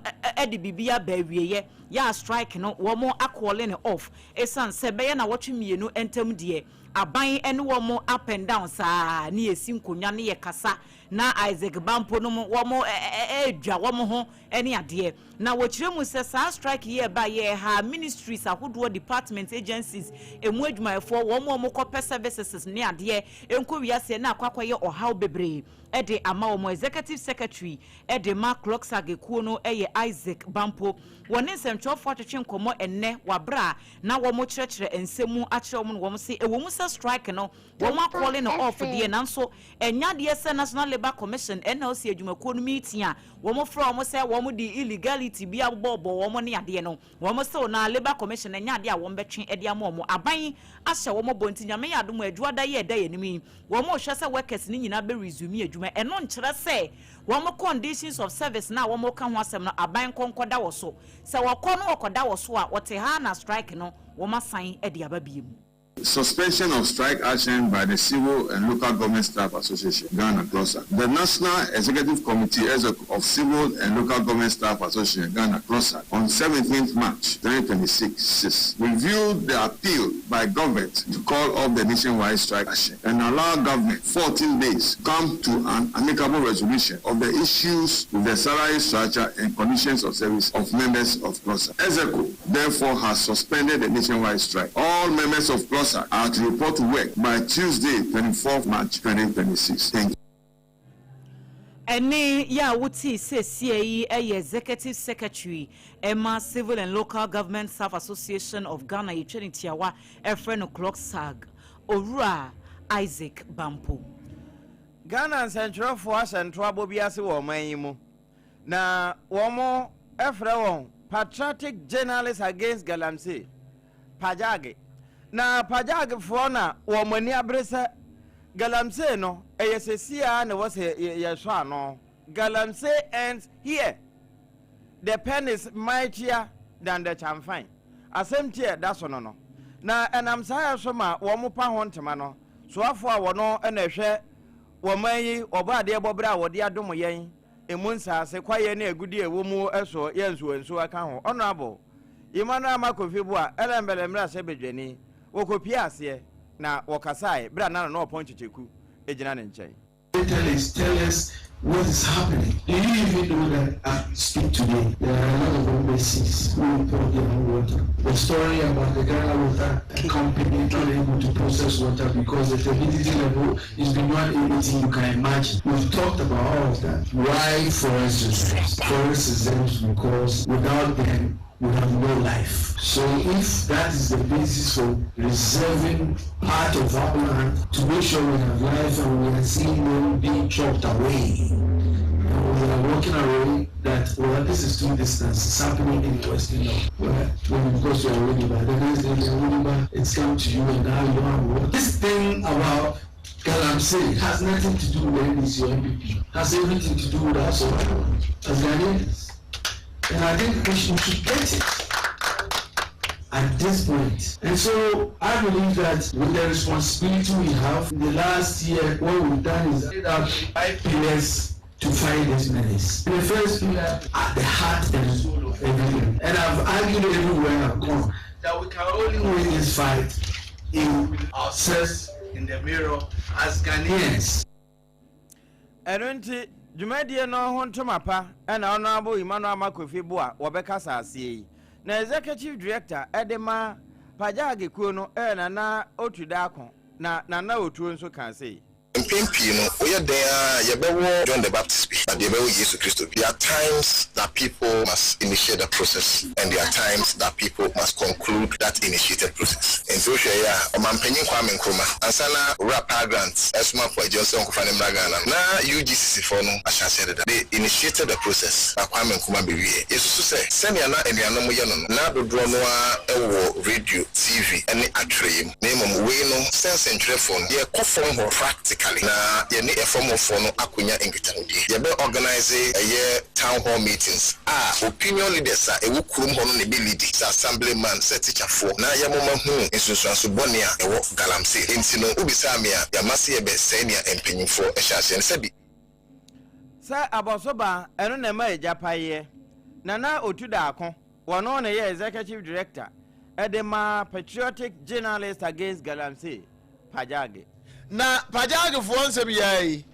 de biribi aba awieɛ, yɛ a strike no wɔn akɔɔle no off esiane sɛ bɛyɛ nawɔtwe mmienu ntam deɛ aban ne wɔn up and down saa ne yɛsi nkonnwa ne yɛkasa na Isaac Bampo nom wɔn redwa wɔn ho ne adeɛ. Na wɔkyerɛ mu sɛ saa strike yi a ɛbaeɛ ɛhaa ministries ahodoɔ, departments, agencies, ɛmu adwumayɛfoɔ, wɔn a wɔkɔpɛ services ne adeɛ nkɔ wiaseɛ na akɔ akɔyɛ ɔhaw bebree. de ama wɔn. Executive Secretary de ma Clogsag kuo no yɛ Isaac Bampo. Wɔne nsɛntwerɛfoɔ atwetwe nkɔmmɔ ɛnnɛ wɔ aberɛ a na wɔrekyerɛkyerɛ nsɛm mu akyerɛ wɔn na wɔn se ɛwɔ mu sɛ strike no wɔn akɔɔle no off deɛ nanso ɛnyɛ adeɛ sɛ National Labour Commission, NLC, adwumakuo no meeting a wɔfrɛ wɔn sɛ wɔn de illegality bi abobɔbɔ wɔn ne adeɛ no. Wɔn sew na Labour Commission ɛnyɛ adeɛ a wɔn bɛtwe de ama wɔn. Aban ahyɛ wɔn bɔ nti Nyame yɛ adom a Adwuada yi a ɛda yɛn anim yi wɔn rehwɛ sɛ workers no nyinaa bɛ resume adwuma. Ɛno nkyerɛ sɛ wɔn conditions of service no a wɔn reka ho asɛm no aban nkɔ nkɔda wɔ so. Sɛ wɔkɔ na wɔkɔda wɔ so a wɔte ha na strike no wɔn asan de aba biom. Suspension of strike action by the Civil and Local Government Staff Association, Ghana, CLOSA. The National Executive Committee of Civil and Local Government Staff Association, Ghana, CLOSA, on 17th March 2026, reviewed the appeal by government to call off the nationwide strike action and allow government 14 days to come to an amicable resolution of the issues with the salary structure and conditions of service of members of CLOSA. EXECO, therefore, has suspended the nationwide strike. All members of CLOSA are to report to work by Tuesday, 24th March 2026. Thank you. Ɛnne yi a wotee seesei yi yɛ Executive Secretary ma Civil and Local Government Staff Association of Ghana, yɛtwa no tiawa frɛ no CLOGSAG, Owura Isaac Bampo. Ghana nsɛntwerɛfoɔ ahyɛ ntoabɔ bi ase wɔ ɔman yi mu na wɔfrɛ wɔn Patriotic Journalists Against Galamsey, Pajag. Na Pajagfoɔ na wɔn ani abere sɛ Galamsey no ɛyɛ sesie ara na ɛwɔ sɛ yɛsɔ ano. Galamsey ends here. The pen is mightier than the changfan. Asɛm ti a ɛda so no no. Na ɛnam saa yɛ so ma wɔn pa ho ntoma no, soafoɔ a wɔno na ɛhwɛ wɔn man yi ɔbɔ adeɛ bɔberɛ a wɔde adom yɛn, emu nsaase, kwaeɛ ne agudeɛ a ɛwɔ mu soɔ yɛ nsuwansuwa ka ho. Honourable Emmanuel Armah Kofi Buah, Ellembelle mmarahyɛbadwani, wɔkɔpuee aseɛ na wɔkasaeɛ berɛ a na Nana Ɔpɔn Kyekyeku gyina ne nkyɛn. Tell us, tell us what is happening. Do you even know that as we speak today, there are a lot of embassies who import their own water? The story about the Ghana Water Company not able to process water because the turbidity level is beyond anything you can imagine. We've talked about all of that. Why forest reserves? Forest reserves because without them, we have no life. So if that is the basis for reserving part of our land to make sure we have life and we are seeing them being chopped away, and we are walking away that, well, this is too distant, it's happening in the Western North. Well, when because you are Winneba, the next day you are Winneba, it's come to you and now you don't have water. This thing about Galamsey has nothing to do with NDC or NPP, has everything to do with our survival as Ghanaians. And I think we should, we should get it at this point. And so I believe that with the responsibility we have, in the last year, what we've done is laid out five pillars to fight this menace. The first pillar at the heart and soul of everything. And I've argued everywhere I've gone that we can only win this fight in ourselves in the mirror as Ghanaians. Ɛno nti, dwumadie no ho ntoma pa na Honourable Emmanuel Armah-Kofi Buah wɔbɛkasa aseɛ yi. Na Executive Director de ma Pajag kuo no yɛ Nana Otu Darko, na Nana Otuo nso kaa sei. Mpɛn pii no, woyɛ dɛn ara a, yɛbɛwɔ John the Baptist bi, but yɛbɛwɔ Yesu Kristo bi. There are times that people must initiate the process and there are times that people must conclude that initiated process. Enti wohwɛ yɛ a, Ɔmanpanyin Kwame Nkrumah, ansa na Owura Paa Grant resoma Apo Agyew sɛ ɔnkɔfa no mmra Ghana no, na UGCC foɔ no ahyɛ aseɛ deda. They initiated the process, na Kwame Nkrumah bɛwieɛ. Yɛsusu sɛ, sɛnea na anuanom yɛ no no, na dodoɔ no ara wɔ radio, TV ne atwerɛeɛ mu. Na mmom wei no, sɛ nsɛntwerɛfoɔ no, yɛkɔ fam hɔ practically na yɛne ɛfam hɔfoɔ no akɔnya nkitahodie. Yɛbɛ organise ɛyɛ town hall meetings a opinion leaders a ɛwɔ kurom hɔ no na ɛbɛ leadi, sɛ assembly man, sɛ tikyafoɔ, na yɛmoma hunu nsunsuanso bɔne a ɛwɔ galamsey. Enti no, wobisaa me a, yɛama se yɛbɛ sɛe nea mpanyinfoɔ hyɛ aseɛ no sɛbi. Sɛ abɔso ba a, ɛno na ɛma agya paeɛ. Nana Otu Daako, wɔno na ɛyɛ Executive Director de ma Patriotic Journalists Against Galamsey, Pajage. Na Pajagefoɔ nsɛm yi ara yi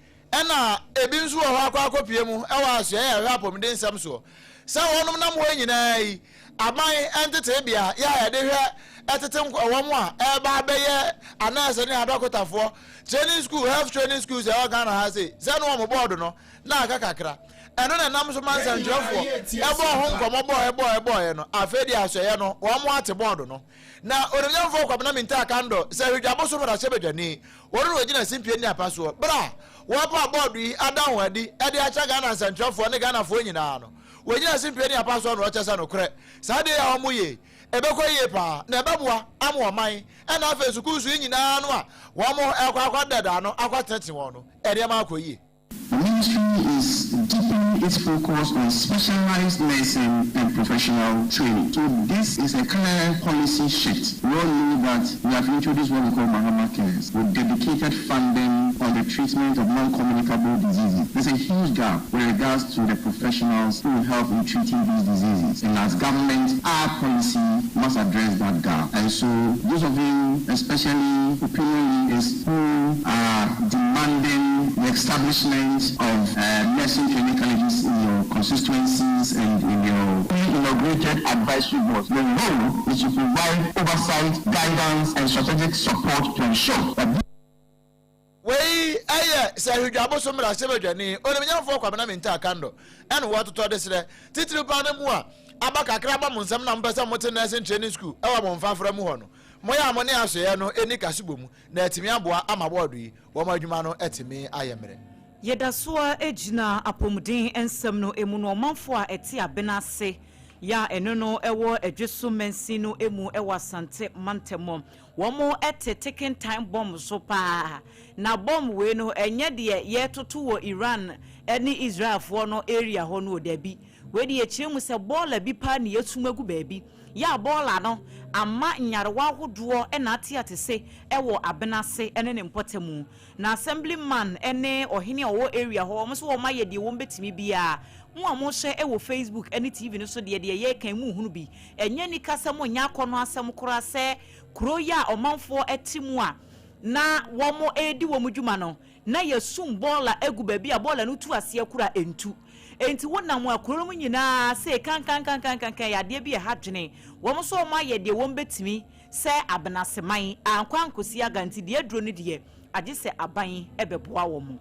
na ebi nso wɔ hɔ akɔ akɔpue mu wɔ asoɛeɛ a ɛhwɛ apɔmuden nsɛm soɔ sɛ wɔnom nam hɔ nyinaa yi aban nteteebea yɛ a yɛde hwɛ tete wɔn a ɛreba abɛyɛ anɛɛse ne adɔkotafoɔ training school health training schools ɛwɔ Ghana ha sei sɛ ne wɔn bɔɔdo no na aka kakra ɛno na ɛnam so ma nsɛntwerɛfoɔ ɛbɔɔ ho nkɔmmɔ bɔɔɛ bɔɔɛ bɔɔɛ no afei deɛ asoɛeɛ no wɔn ate bɔɔdo no na Onimnyamfoɔ Kwabena Mintah Kandor sɛ Hwedwa bosom mmarahyɛbadwani Wɔn na wɔgyina simpie ne apa soɔ berɛ a wɔrepaw bɔɔdo yi ada ho adi de akyerɛ Ghana nsɛntwerɛfoɔ ne Ghanafoɔ nyinaa no. Wɔgyina simpie ne apa soɔ na wɔkyerɛ sɛ nokorɛ saa adeɛ yi a wɔyɛ yi, ɛbɛkɔ yie pa ara na ɛbɛboa ama ɔman ɛna afei sukuusu yi nyinaa no a wɔrekɔ akɔdeda ano akɔtenetene wɔn no nneɛma akɔ yie. The ministry is deepening its focus on specialized nursing and professional training. So this is a clear policy shift. We all know that we have introduced what we call Mahama Cares with dedicated funding on the treatment of non-communicable diseases. There's a huge gap with regards to the professionals who will help in treating these diseases. And as government, our policy must address that gap. And so those of you, especially opinion leaders who are demanding the establishment of uh, nursing training colleges in your constituencies and in your pre-inaugurated advisory boards. The role is to provide oversight, guidance, and strategic support to ensure that Wei yɛ sɛ Ahwidwa abosom mmarahyɛbadwani Onimnyamfoɔ Kwabena Mintah Kandor ɛna wɔtotɔ de serɛ titiriw paa no mu a aba kakra aba mo nsam na mopɛ sɛ mote Nursing Training School ɛwɔ mo mfafra mu hɔ no, moyɛ a mo ne asoɛeɛ no ɛni kasebɔ mu na atumi aboa ama bɔɔdo yi wɔn adwuma no atumi ayɛ mmerɛ. Yɛda so ara gyina apɔmuden nsɛm no mu no, ɔmanfoɔ a ɛte Abena ase yɛ a ɛno no wɔ Adweso mansin no mu wɔ Asante mantam. Wɔte ticking time bomb so paa. Na bomb wei no ɛnyɛ deɛ yɛretoto wɔ Iran ne Israelfoɔ no area hɔ no o, dabi. Wei deɛ yɛkyerɛ mu sɛ bɔɔla bi paa na yɛasum agu baabi. Yɛ a bɔɔla no ama nyarewa ahodoɔ na ate atese wɔ Abena ase ne ne mpɔtamu. Na assembly man ne ɔhene a ɔwɔ area hɔ wɔn nso wɔn ayɛ deɛ wɔn bɛtumi biara. Mo a mohwɛ wɔ Facebook ne TV no so deɛ deɛ yɛreka yi monhunu bi. Ɛnyɛ anikasɛm nyɛ akɔnnɔ asɛm koraa sɛ kuro yi a ɔmanfoɔ te mu a na wɔredi wɔn dwuma no na yɛasum bɔɔla agu baabi a bɔɔla no tu aseɛ koraa ɛntu. Enti wonam a kuro no mu nyinaa sei kankankankankankan yɛ adeɛ bi a ɛha dwene. Wɔn nso wɔn ayɛ deɛ wɔn bɛtumi sɛ Abenaseman ankɔ ankɔsi aga nti deɛ aduro no deɛ agye sɛ aban bɛboa wɔn.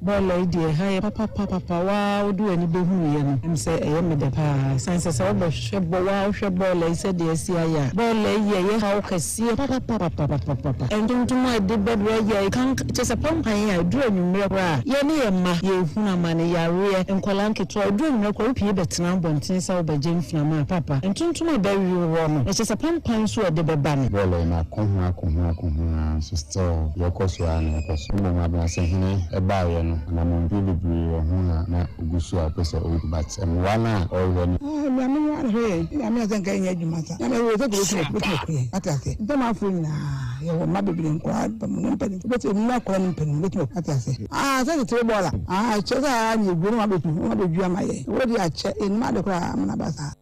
Bɔɔla yi deɛ ɛha yɛ papapapapa waa wode w'ani bɛhunuiɛ no ɛm sɛ ɛyɛ me dɛ paa ɛsiane sɛ sɛ wobɛhwɛ bɔ waa wohwɛ bɔɔla yi sɛdeɛ asi ayɛ a bɔɔla yi ɛyɛ haw kɛseɛ papapapapapapa ntontom a ɛde bɛbrɛ yɛ kank kyerɛ sɛ pampan a ɛduru anwummerɛ koraa a yɛne yɛn mma yɛhunu amane yareɛ nkwadaa nketewa ɛduru anwummerɛ koraa wopue bɛtena abɔnten sɛ wobɛgye mframa a papa ntontom a ɛbɛwe woɔ no na kyerɛ sɛ pampan nso a ɛde bɛba no. Bɔɔla yi mako ho ako ho ako ho ara nso still deɛ ɛkɔ so ara na ɛkɔ so. Mmom Abenasehene baeɛ no anammɔntuo bebree wɔ ho a na ɔgu so a ɔpɛ sɛ ɔtu but mmoa no a ɔrehwɛ no. Ah Nyame ho ara hwɛ yɛn Nyame a sɛ nka yɛnyɛ adwuma sa Nyame wɔ sɛ kobɛtumi bɛtumi aku yɛn wate aseɛ ntɛm afoɔ nyinaa yɛwɔ mma bebree nkɔraa ne mpanin wobɛtumi emu akɔraa ne mpanin wobɛtumi aku wate aseɛ ah sɛ tete bɔɔla ah kyɛ sɛ ah ne yɛguo no wabɛtu wabɛdua ma yɛn wɔ de akyɛ yɛnim ade koraa amena ba saa.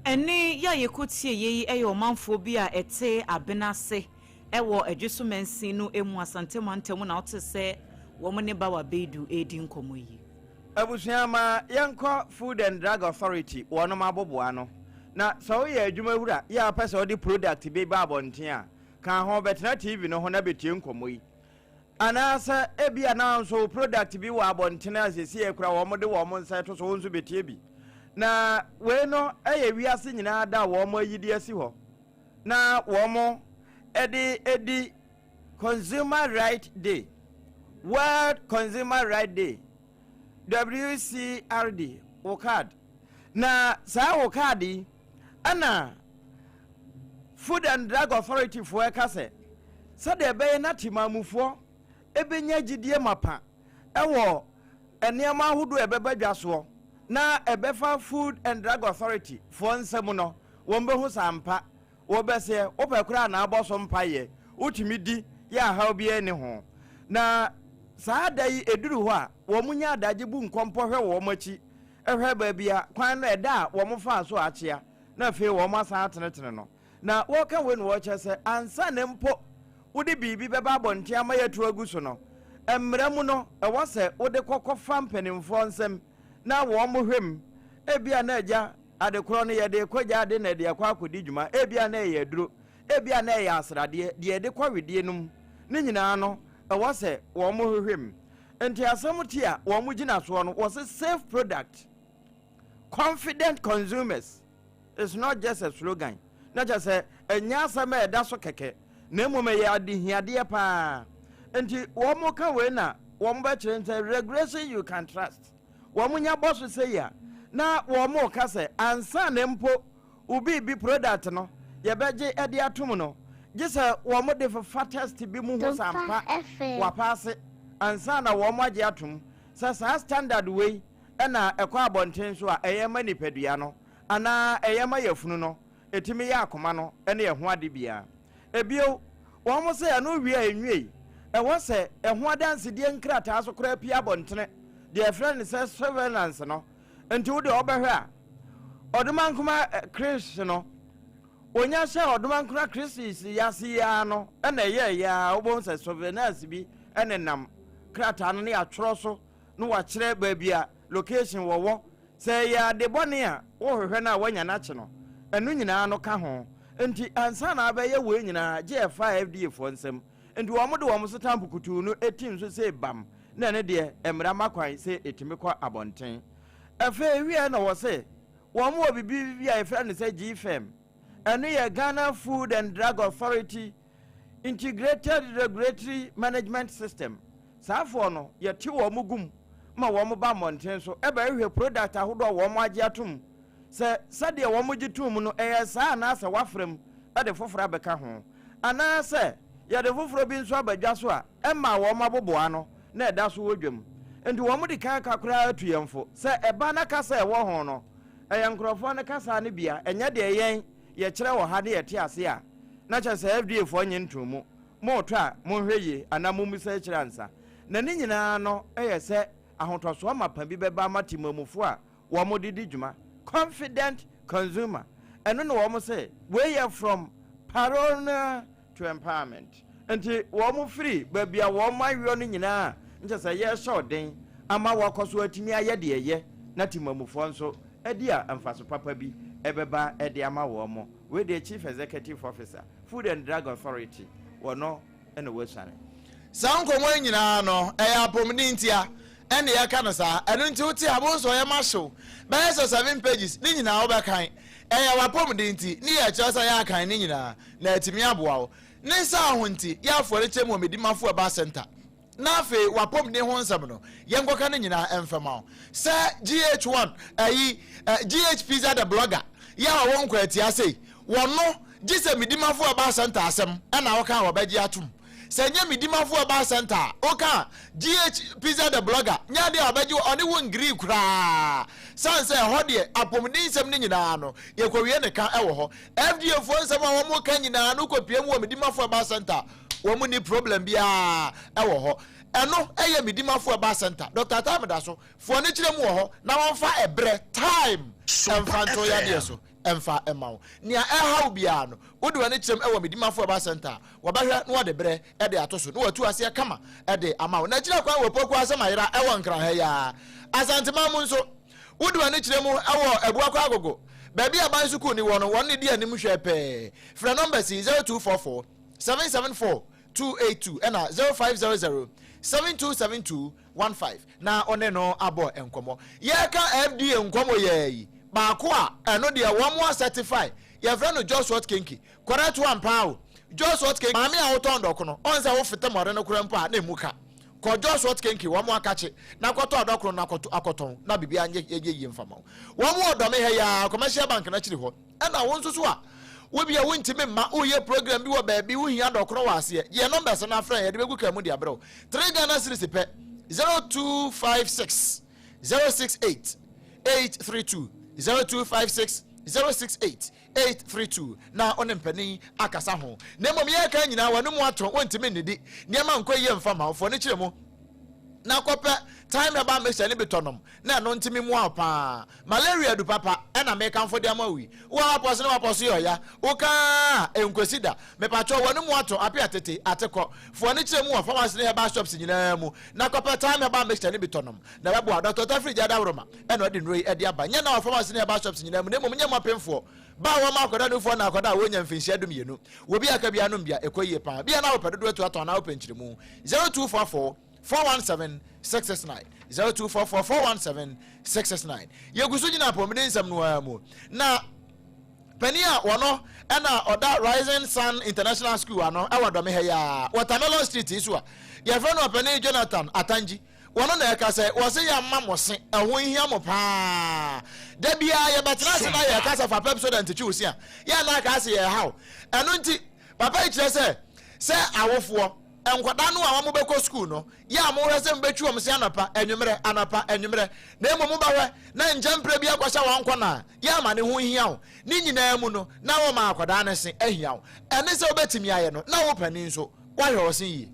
Ɛnne yi a yɛkɔtieeɛ yi yɛ ɔmanfoɔ bi a ɛte Abena ase wɔ Adweso mansin no mu, Asante mantam na wote sɛ wɔn ne Bawa Beidu redi nkɔmmɔ yi. Abusua ma yɛnkɔ Food and Drug Authority wɔnom aboboano. Na sɛ woyɛ adwuma wura yɛ a wopɛ sɛ wode product bi ba abɔnten a, ka ho bɛtena TV no ho na bɛtie nkɔmmɔ yi. Anaasɛ ebia na nso wo product bi wɔ abɔntene a seesei koraa wɔde wɔn nsa reto so, wo nso bɛtie bi. Na wei no yɛ wiase nyinaa da a wɔayi de asi hɔ na wɔde di Consumer Right Day, World Consumer Right Day, WCRD, wo card. Na saa wo card yi ɛna Food and Drug Authority foɔ ɛka sɛ sɛdeɛ ɛbɛyɛ na temanmufoɔ bɛnya gyidie mapa wɔ nneɛma ahodoɔ a ɛbɛba dwa soɔ na ɛbɛfa Food and Drug Authority foɔ nsam no, wɔn bɛhu sɛ ampa wɔbɛseɛ, wopɛ koraa na abɔ so mpaeɛ, wotumi di yɛ a haw biara nni ho. Na saa da yi ɛduru hɔ a, wɔn nya adagye bu nkɔmpɔ hwɛ wɔn akyi, hwɛ baabi a kwan no ɛda a wɔn faa so akyea na afei wɔn asan atenetene no. Na wɔreka wei na wɔrekyerɛ sɛ ansa na mpo wode biribi bɛba abɔnten ama yɛatu agu so no, mmara mu no, ɛwɔ sɛ wode kɔ kɔfa mpanimfoɔ nsam na wɔhwɛ mu. Ebia na agya, ade korɔ no yɛde rekɔ gyaade na ɛde akɔ akɔdi dwuma, ebia na ɛyɛ aduro, ebia na ɛyɛ asradeɛ, deɛ yɛde kɔ wedeɛ no mu, ne nyinaa no, ɛwɔ sɛ wɔhwehwɛ mu. Nti asɛm ti a wɔgyina soɔ no, wɔse safe product, confident consumers. It's not just a slogan, na kyerɛ sɛ ɛnyɛ asɛm a ɛda so kɛkɛ, na mmom ɛyɛ adehiadeɛ paa. Nti wɔn ka wei na wɔn bɛkyerɛ sɛ regulation you can trust. Wɔn nya bɔ so sei a, na wɔn ka sɛ ansa na mpo wo biribi product no yɛbɛgye de atom no, gye sɛ wɔn de fefa test bi mu ho sɛ ampa wapaase ansa na wɔn agye atom sɛ saa standard wei na ɛkɔ abɔnten so a ɛyɛ ma nipadua no anaa ɛyɛ ma yafunu no, ɛtumi yɛ akoma no ne ɛho ade biara. Ebio, wɔn se ɛno wie a ɛnwiei, ɛwɔ sɛ ɛho adansedie nkrataa so koraa pue abɔntene, deɛ yɛfrɛ no sɛ surveillance no. Nti wo deɛ wobɛhwɛ a, Ɔdomankoma Chris no, ɔnya hyɛɛ Ɔdomankoma Chris yi ase yi ara no na ɛyɛɛyɛ ara wobɛhu sɛ surveillance bi nenam krataa no ne yɛatwerɛ so na wakyerɛ baabi a location wɔwɔ. Sɛ ɛyɛ ade bɔne a wohwehwɛ no a woanya no akye no, ɛno nyinaa no ka ho. Nti ansa na abɛyɛ wei nyinaa gye ɛfa FDA foɔ nsam. Nti wɔn de wɔn setampo kutuu no tim so sei bam na ɛno deɛ mmara ma kwan sɛ ɛtumi kɔ abɔnten. Afei wieɛ na wɔse wɔn wɔ biribi bi a yɛfrɛ no sɛ GFM. Ɛno yɛ Ghana Food and Drug Authority Integrated Regulatory Management System. Saa foɔ no yɛte wɔn gu mu ma wɔn ba mmɔnten so bɛhwehwɛ product ahodoɔ a wɔn agye atom sɛ sɛdeɛ wɔn gye tom no ɛyɛ saa anaasɛ wɔafra mu de foforɔ abɛka ho anaasɛ yɛde foforɔ bi nso aba dwa so a ɛmmaa wɔn aboboa ano na ɛda so wɔ dwam. Nti wɔn di kan ka koraa tu yɛn fo sɛ ɛba na kasa a ɛwɔ ho no ɛyɛ nkorɔfoɔ no kasa no bi a ɛnyɛ deɛ yɛn yɛkyerɛ wɔ ha ne yɛte aseɛ a na kyerɛ sɛ FDA foɔ nnye ntoo mu. Moretɔ a monhwɛ yie anaa mommisa akyire ansa. Na ne nyinaa no yɛ sɛ ahotɔsoɔ mapa bi bɛba ama temammufoɔ a wɔn de di dwuma, confident consumer, ɛno na wɔn se wei yɛ from parole to empowerment, nti wɔn firi baabi a wɔn aweɔ no nyinaa nkyɛ sɛ yɛrehyɛ ɔden ama wɔakɔ so atumi ayɛ deɛ ɛyɛ na temamufoɔ nso adi a mfaso papa bi ɛbɛba de ama wɔn. Wei deɛ Chief Executive Officer, Food and Drug Authority, wɔ no na wasuane. Saa nkɔmmɔ yi nyinaa no, ɛyɛ apɔmuden ntia ɛna yɛka no saa. Ɛno nti wote a, wobɛhu sɛ ɔyɛ mahyew bɛyɛ sɛ seven pages, ne nyinaa wobɛkan. Ɛyɛ w'apɔmuden nti, ne yɛ kyerɛ sɛ yɛakan ne nyinaa na atumi aboa wo. Ne saa ho nti, yɛ afɔrekyɛ mu wɔ Medimafo Herbal Centre. Na afei w'apɔmuden ho nsɛm no, yɛnkɔka ne nyinaa mfa ma wo. Sɛ GH1, ayi, GH Pizza the Blogger, yɛ a ɔwɔ Nkwatia sei, wɔno, gye sɛ Medimafo Herbal Centre asɛm na woka a wɔbɛgye atom. Sɛ ɛnyɛ Medimafo Herbal Centre a, woka a, GH Pizza the Blogger, nyɛ adeɛ a ɔbɛgye, ɔne wo ngrii koraa. Sane sɛ ɛhɔ deɛ, apɔmuden nsɛm no nyinaa no, yɛkɔwie ne ka wɔ hɔ. FDA foɔ nsɛm a wɔka nyinaa no wokɔpie mu wɔ Medimafo Herbal Centre a, wɔn nni problem biara wɔ hɔ. Ɛno yɛ Medimafo Herbal Centre. Doctor Time da so, foɔ no kyerɛ mu wɔ hɔ na wɔmfa ɛberɛ, time, mfa nto yadeɛ so mfa mma wo. Nea ɛreha wo biara no, wode w'ani kyerɛm wɔ Medimafo Herbal Centre a, wɔbɛhwɛ na wɔde berɛ de ato so na wɔatu aseɛ kama de ama wo. N'akyiri akwan wɔ Poku Asɛmayera wɔ Nkran ha yi ara. Asanteman mu nso, wode w'ani kyerɛ mu wɔ Abuakwa Agogo, baabi a Aban Sukuu no wɔ no, wɔn ne di anim hwɛ pɛɛ. Frɛ numbers yi, 0244 774 282 ɛna 0500 7272 15 na ɔne no abɔ nkɔmmɔ. Yɛreka FDA nkɔmmɔ yɛɛ yi, baako a ɛno deɛ wɔn a certify, yɛfrɛ no Joshua Kenke. Correct one paa o. Joshua Kenke, maame a wotɔn dɔkono, ɔn sɛ wofete mmɔre no koraa mpo a na emu ka. Kɔ Joshua Kenke, wɔn akakye, na kɔtɔ dɔkono no akɔto akɔtɔn na biribiara nyɛ yɛ yie mfa ma wo. Wɔn wɔ Dɔme ha yi ara, Commercial Bank no akyiri hɔ. Ɛna wo nso so a, wo bia wontumi mma woyɛ program bi wɔ baabi wohia dɔkono wɔ aseɛ, yɛ numbers no afrɛ yɛde bɛgu kaa mu de abrɛ wo. 3 Ghana cedis pɛ, 0256 068 832, 0256 068 832 na wo ne mpanin akasa ho. Na mmom yɛreka nyinaa w'ano mu ato, wontumi nnidi, nneɛma nkɔ yie mfa ma wo, fɔ no kyerɛ mu na kɔpɛ Thyme Herbal Mixture no bi tɔ nom na ɛno ntumi mmoa wo paa. Malaria adu papa ɛna mekamfo de ama wo yi. Wo a w'apɔ so ne w'apɔ so yɛ ɔya, wo ka ara a ɛnkosi da. Mepakyɛw w'ano mu ato ape atete, ate kɔ. Fa w'ani kyerɛ mu wɔ pharmacy ne herbal shops nyinaa mu na kɔpɛ Thyme Herbal Mixture no bi tɔ nom na ɛbɛboa wo. Doctor Tafiri Gyadaworoma ɛna ɔde nnuro yi de aba. Nyɛ na wɔ pharmacy ne herbal shops nyinaa mu na mmom nyɛ mo apemfoɔ, ba a wɔma akwadaa nufoɔ na akwadaa a wɔnya mfinhyia dumienu. Wɔ bi a ka biara nom bi a ɛkɔ yie paa. Bi a na wopɛ dodoɔ atu atɔn anaa wopɛ nkyerɛmu. 0244 417 669 0244 417 669. Yɛgu so gyina apɔmuden nsɛm no ara mu. Na panin a wɔno ɛna ɔda Rising Sun International School ano ɛwɔ Dɔme ha yi ara, Watermelon Street yi so a yɛfrɛ no ɔpanin Jonathan Atangi. Wɔno na ɛka sɛ wɔse yɛmma mo se ɛho nhia mo paa. Da biara yɛbɛtena ase na yɛka sɛ fa Pepsodent twe wo se a, yɛ na aka ase yɛrehaw. Ɛno nti papa yi kyerɛ sɛ sɛ awofoɔ nkwadaa no a wɔbɛkɔ sukuu no, yɛ a mohwɛ sɛ mobɛtwi wɔn se anɔpa, anwummerɛ, anɔpa, anwummerɛ, na mmom mobɛhwɛ na nkyɛmprɛ bi akɔhyɛ wɔn kɔn a, yɛ ama ne ho hia wo. Ne nyinaa mu no, na woma akwadaa no se ahia wo. Ɛne sɛ wobɛtumi ayɛ no, na wo panin nso, woahwɛ wo se yie.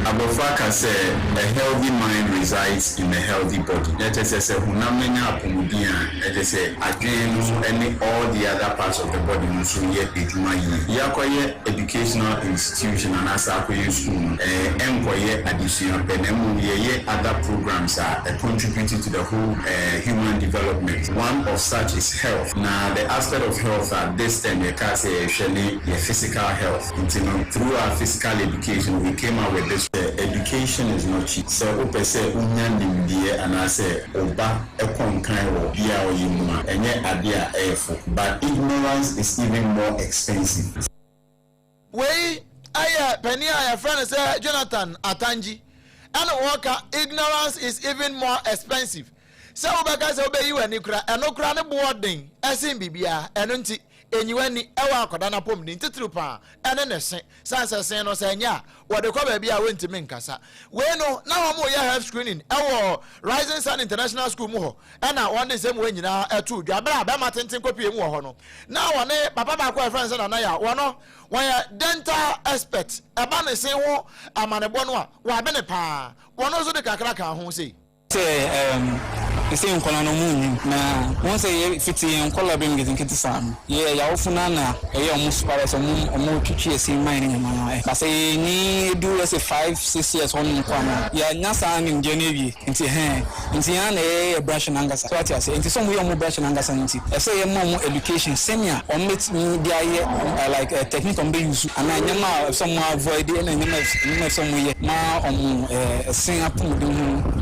Abɔfra ka sɛ, A healthy mind resides in a healthy body. Na kyerɛ sɛ, sɛ honam no nya apɔmuden a, na kyerɛ sɛ adwene no ne all the other parts of the body no nso yɛ adwuma yie. Yɛakɔyɛ educational institution anaasɛ akɔyɛ school no, ɛnkɔyɛ adesua pɛ na mmom yɛyɛ other programs a ɛ contribute to the whole human development. One of such is health. Na the aspect of health a this term yɛkaa sɛ yɛhwɛ ne yɛ physical health. Nti no through our physical education we came up with this. Sɛ education is not cheap. Sɛ wopɛ sɛ wonya nimdeɛ anaasɛ wo ba kɔ nkan wɔ bia a ɔyɛ mu a, ɛnyɛ adeɛ a ɛyɛ fo. But ignorance is even more expensive. Wei yɛ panin a yɛfrɛ no sɛ Jonathan Atangi ɛna ɔreka ignorance is even more expensive. Sɛ wobɛka sɛ wobɛyi w'ani kora, ɛno kora ne boɔ den ɛsen biribiara. Ɛno nti, enyi w'ani wɔ akwadaa no apɔmuden titiriw paa ɛne ne se. Sane sɛ se no sɛ ɛnyɛ a, wɔde kɔ baabi a wɔntumi nkasa. Wei no, na wɔreyɛ health screening wɔ Rising Sun International School mu hɔ ɛna wɔde nsɛm wei nyinaa too dwa. Berɛ a bɛrima tenten kɔpue mu wɔ hɔ no, na wɔne papa baako a yɛfrɛ no sɛ Nana Yaw, wɔno wɔyɛ dental expert, ɛba ne se ho amanebɔ no a, wɔabene paa. Wɔno nso de kakra kaa ho sei. Sɛ ɛɛm sɛ nkwadaa no ɔmo nnim na wɔn sɛ yɛ fiti yɛn nkwadaa bɛm nketenkete saa no yɛ yawofo no na ɛyɛ ɔmo supervise ɔmo ɔmo twitwi ɛse man ne nyama no ɛ ba sɛ yɛ nyi edu ɛsɛ 5, 6 years hɔ nom kɔ ano yɛ nya saa nimdeɛ no awie nti hɛn nti yɛn na yɛ yɛ brush no ankasa so ate aseɛ nti sɛ ɔmo yɛ ɔmo brush no ankasa no nti ɛsɛ yɛ ma ɔmo education sɛnea ɔmo bɛtumi de ayɛ like technique ɔmo bɛ use anaa nneɛma a ɛsɛ ɔmo avoid ɛna nneɛma nneɛma ɛsɛ ɔmo yɛ ma ɔmo ɛsen apɔmuden ho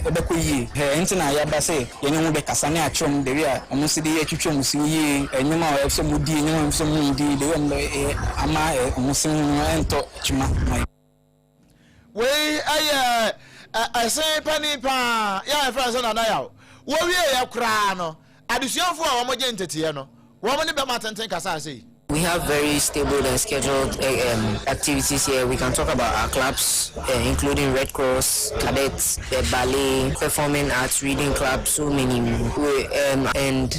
ɛbɛkɔ yie. Ɛnti na yɛaba sɛ yɛne ɔmo bɛkasa ne akyerɛ ɔmo the way a ɔmo si de yɛ twitwi ɔmo se yie, nneɛma a ɛsɛ ɔmo di, nneɛma a ɛsɛ ɔmo ndi, the way ɔmo bɛyɛ ama ɔmo se ho no ɛntɔ kyima ma yɛ. Wei yɛ ɛsen panin paa yɛ a yɛfrɛ no sɛ Nana Yaw. Wɔwieeɛ koraa no, adesuafoɔ a wɔgye nteteeɛ no, wɔn ne bɛma tenten kasaa sei. We have very stable and scheduled activities here. We can talk about our clubs, including Red Cross, Cadets, the ballet, performing arts, reading club, so many. And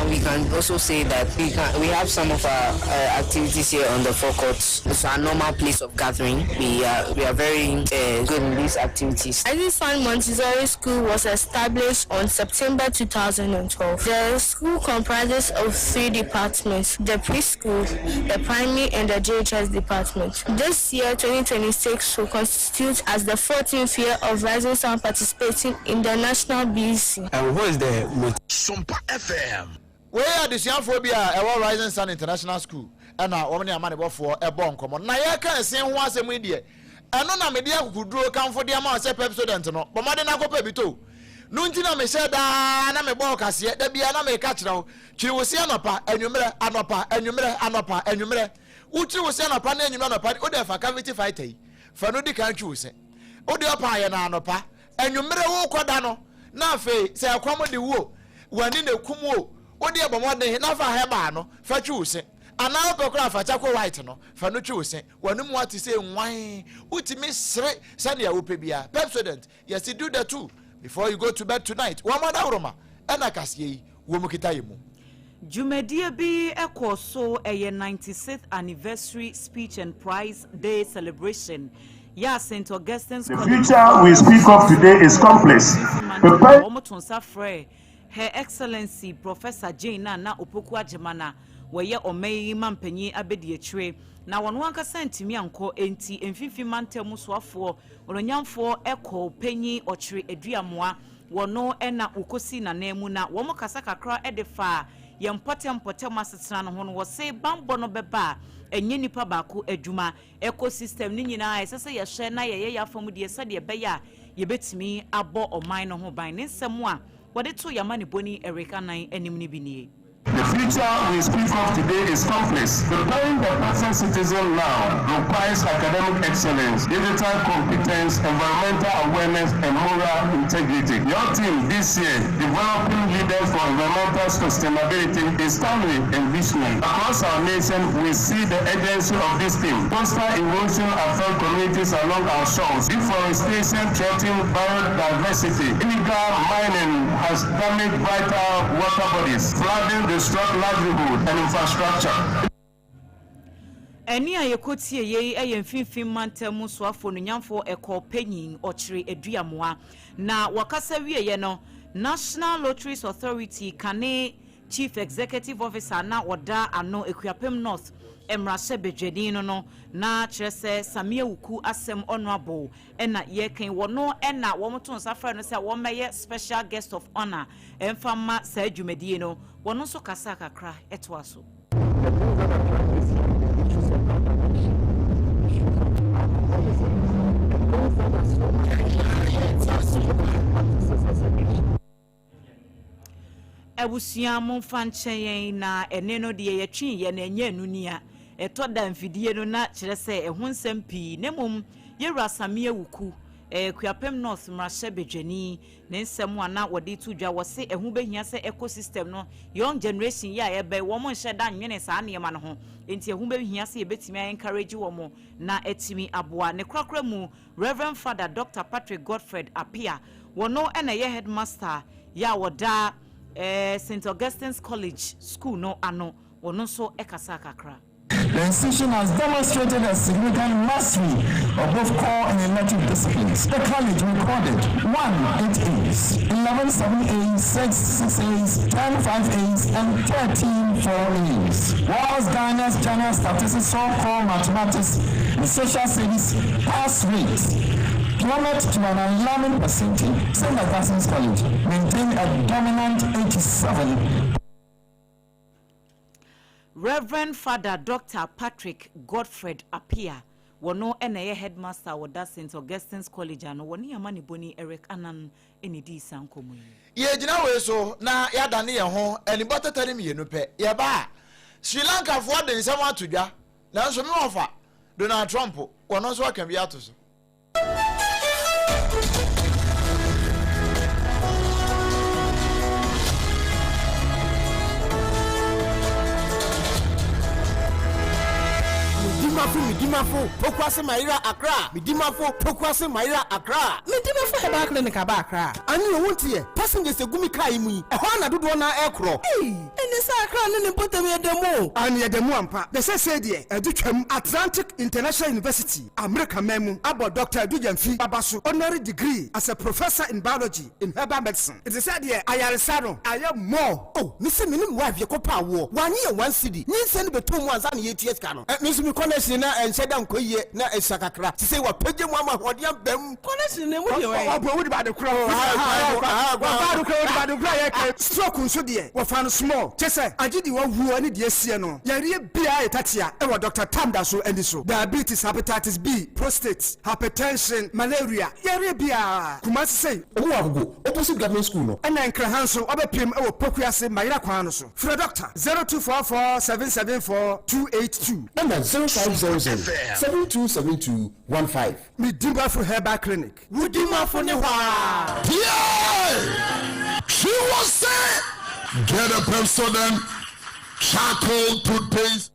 we can also say that we have some of our activities here on the forecourt. It's our normal place of gathering. We are very good in these activities. Rising Sun Montessori School was established on September 2012. The school comprises of 3 departments: the preschool, the primary, and the JHS department. This year, 2026, will constitute as the 14th year of Rising Sun participating in the national BEC. And what is the most? Sompa FM. Wei yɛ adesuafoɔ bi a ɛwɔ Rising Sun International School ɛna wɔn ne amanebɔfoɔ ɛbɔ nkɔmmɔ. Na yɛreka ɛsen ho asɛm yi deɛ, ɛno na mede akukuduro kamfo de ama wo sɛ Pepsodent no, bɔ mmɔden na kɔpɛ bi tɔ. No nti na mehyɛ daa na mebɔ wo kaseɛ, da biara na meka kyerɛ wo, twiri wo se anɔpa, anwummerɛ, anɔpa, anwummerɛ, anɔpa, anwummerɛ. Wotwiri wo se anɔpa ne anwummerɛ anɔpa, wode fa cavity fighter yi, fa no di kan twi wo se. Wode ɔpa ayɛ no anɔpa, anwummerɛ wokɔ da no, na afei sɛ ɛkɔm de wo o, w'ani na ɛkum wo o, wode bɔ mmɔden na fa herbal no fa twi wo se. Anaa wopɛ koraa fa charcoal white no, fa no twi wo se. W'anomu ate sɛ nwan, wotumi sere sɛnea wopɛ biara. Pepsodent, yɛse do the two before you go to bed tonight. Wɔn adaworoma ɛna kaseɛ yi wɔ mu kita yɛ mu. Dwumadie bi kɔɔ so, ɛyɛ 96th anniversary speech and prize day celebration yɛ a St. Augustine's The College future we speak of today is complex. Prepare wɔn to nsa frɛ Her Excellency Professor Jane Nana Opoku Agyemang a wɔyɛ ɔman yi mampanyin abadiakyire na wɔn ankasa ntumi ankɔ enti mfimfini mantam soafoɔ ononyamfoɔ ɛkɔɔ panyin Ɔkyere Aduamoa wɔno na wɔkɔsii n'anan mu na wɔn kasa kakra de faa yɛn mpɔtam mpɔtam asetena no ho no wɔse bambɔ no bɛba a ɛnyɛ nipa baako adwuma ecosystem no nyinaa ɛsɛ sɛ yɛhwɛ na yɛyɛ yɛn afa mu deɛ sɛdeɛ ɛbɛyɛ a yɛbɛtumi abɔ ɔman no ho ban. Ne nsɛm a wɔde to yɛn amanebɔni Eric Anan anim no bi nie. The future we speak of today is complex. Preparing the perfect citizen now requires academic excellence, digital competence, environmental awareness, and moral integrity. Your team this year, developing leaders for environmental sustainability, is timely and visionary. Across our nation, we see the urgency of this theme. Coastal erosion affects communities along our shores. Deforestation threatens biodiversity. Illegal mining has damaged vital water bodies. Flooding disrupt livelihood and infrastructure. Ɛnne a yɛkɔtieeɛ yi yɛ Mfimfini Mantam mu Soafoɔ Onuonyamfoɔ Ɛkɔɔ Panyin Ɔkyere Aduamoa. Na wɔkasa wieeɛ no, National Lotteries Authority kane Chief Executive Officer a na ɔda ano Akuapem North mmarahyɛ badwani no no, na kyerɛ sɛ Sammy Awuku asɛm Honourable na yɛreka yi, wɔno na wɔto nsa frɛ no sɛ wɔmmɛyɛ Special Guest of Honour mfa mma saa dwumadie no, wɔno nso kasaa kakra toa so. The things that are trying this year the issues of drug addiction, issues of alcoholism, and things that are so much social practices as a nation. Abusua momfa nkyɛ yɛn na ɛne no deɛ yɛtwe yɛ no ɛnyɛ ɛno nia ɛtɔ da mfidie no na kyerɛ sɛ ɛho nsɛm pii na mmom yɛwura Sammy Awuku eh, Kuapem North mmarahyɛ badwani Ne nsɛm a na wɔde to dwa, wɔse ɛho bɛhia sɛ ecosystem no, young generation yi a ɛreba yi, wɔn nhyɛ da nnwene saa nneɛma no ho, enti ɛho bɛhia sɛ yɛbɛtumi a encourage wɔn na atumi aboa. Ne korakora mu, Rev. Father Doctor Patrick Godfred Appiah, wɔno na ɛyɛ Headmaster yɛ a wɔda eh, St. Augustine's College School no ano, wɔno nso kasaa kakra. The institution has demonstrated a significant mastery of both core and elective disciplines. The college recorded 1 8 A's, 11 7 A's, 6 6 A's, 10 5 A's, and 13 4 A's. Whilst Ghana's general statistics so-called mathematics and social studies pass rate plummet to an alarming percentage, St. Augustine's College maintained a dominant 87. Rev. Father Dɔkta Patrick Godfred Appiah, wɔno na ɛyɛ Headmaster a wɔda St. Augustine's College ano, wɔne amanibɔni Eric Annan na ɛdii saa nkɔmmɔ yi. Yɛgyina wei so na yɛadane yɛn ho anibɔ tɛtɛ no mmienu pɛ. Yɛba a, Sri Lankafoɔ de nsɛm ato dwa, nanso me wɔfa, Donald Trump, ɔno nso aka bi ato so. Medimafo Medimafo Pokuase Mayera Accra Medimafo Pokuase Mayera Accra. Medimafo Herbal Clinic aba Accra. Ane o wonteɛ? Passengers egu me car yi mu yi, ɛhɔ ara na dodoɔ no ara ɛrekorɔ. Ei! Ɛnne sɛ Accra ne ne mpɔtam yɛ da mu o. Aane yɛda mu ampa. Na seesei deɛ ɛde twam Atlantic International University. Amerika man mu abɔ Dɔkta Adu Gyamfi aba so honorary degree as a professor in biology in herbal medicine. Nti sɛ deɛ ayaresa no ayɛ more. Oh me se me ne me wife yɛkɔ pɛ awoɔ wanye yɛn one cedi nyinsɛn no bɛtɔ mu ansa na yɛtua sika no eh me nso me connection na ɛnhyɛ da nkɔ yie na ɛsua kakra sesei wapagya mu ama ahoɔden aba mu. Connection no emu deɛ ɔyɛ. Ɔbɔ wode ba ade korɔ wɔfa ade korɔ wode ba ade korɔ a yɛka. Stroke nso deɛ wɔfa no small kyesɛ agye deɛ wawuo ne deɛ asie no yareɛ biara yɛ tatia wɔ Doctor Tam da so ani so diabetes hepatitis B prostate hypertension malaria yareɛ biara Kumasi sei. Ɔmo wɔ Agogo opposite government school no. Ɛna Nkran ha nso wabɛpiem wɔ Pokuase Mayera kwan no so frɛ Doctor 0244 774 282. Ɛna 0500 7272 15. Medimafo Herbal Clinic. Wo dimafo ne hɔ aa. Pie! She was say, get a Pepsodent charcoal toothpaste.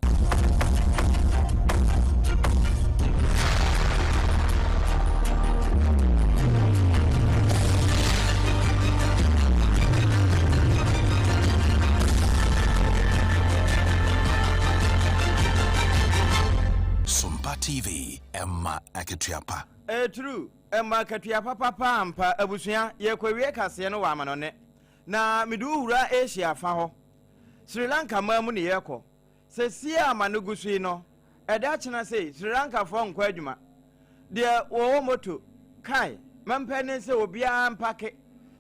Sompa TV, ɛma akatua pa. Ɛyɛ true, ɛma akatua papa paa ampa. Abusua, yɛrekɔwie kaseɛ no wɔ amanɔne. Na mede wo wura Asia fa hɔ. Sri Lanka man mu ne yɛrekɔ. Sesie a amane gu so yi no, ɛda kyena sei, Sri Lankafoɔ nkɔ adwuma. Deɛ wɔwɔ moto, kae, mampɛ ne sɛ obiara mpake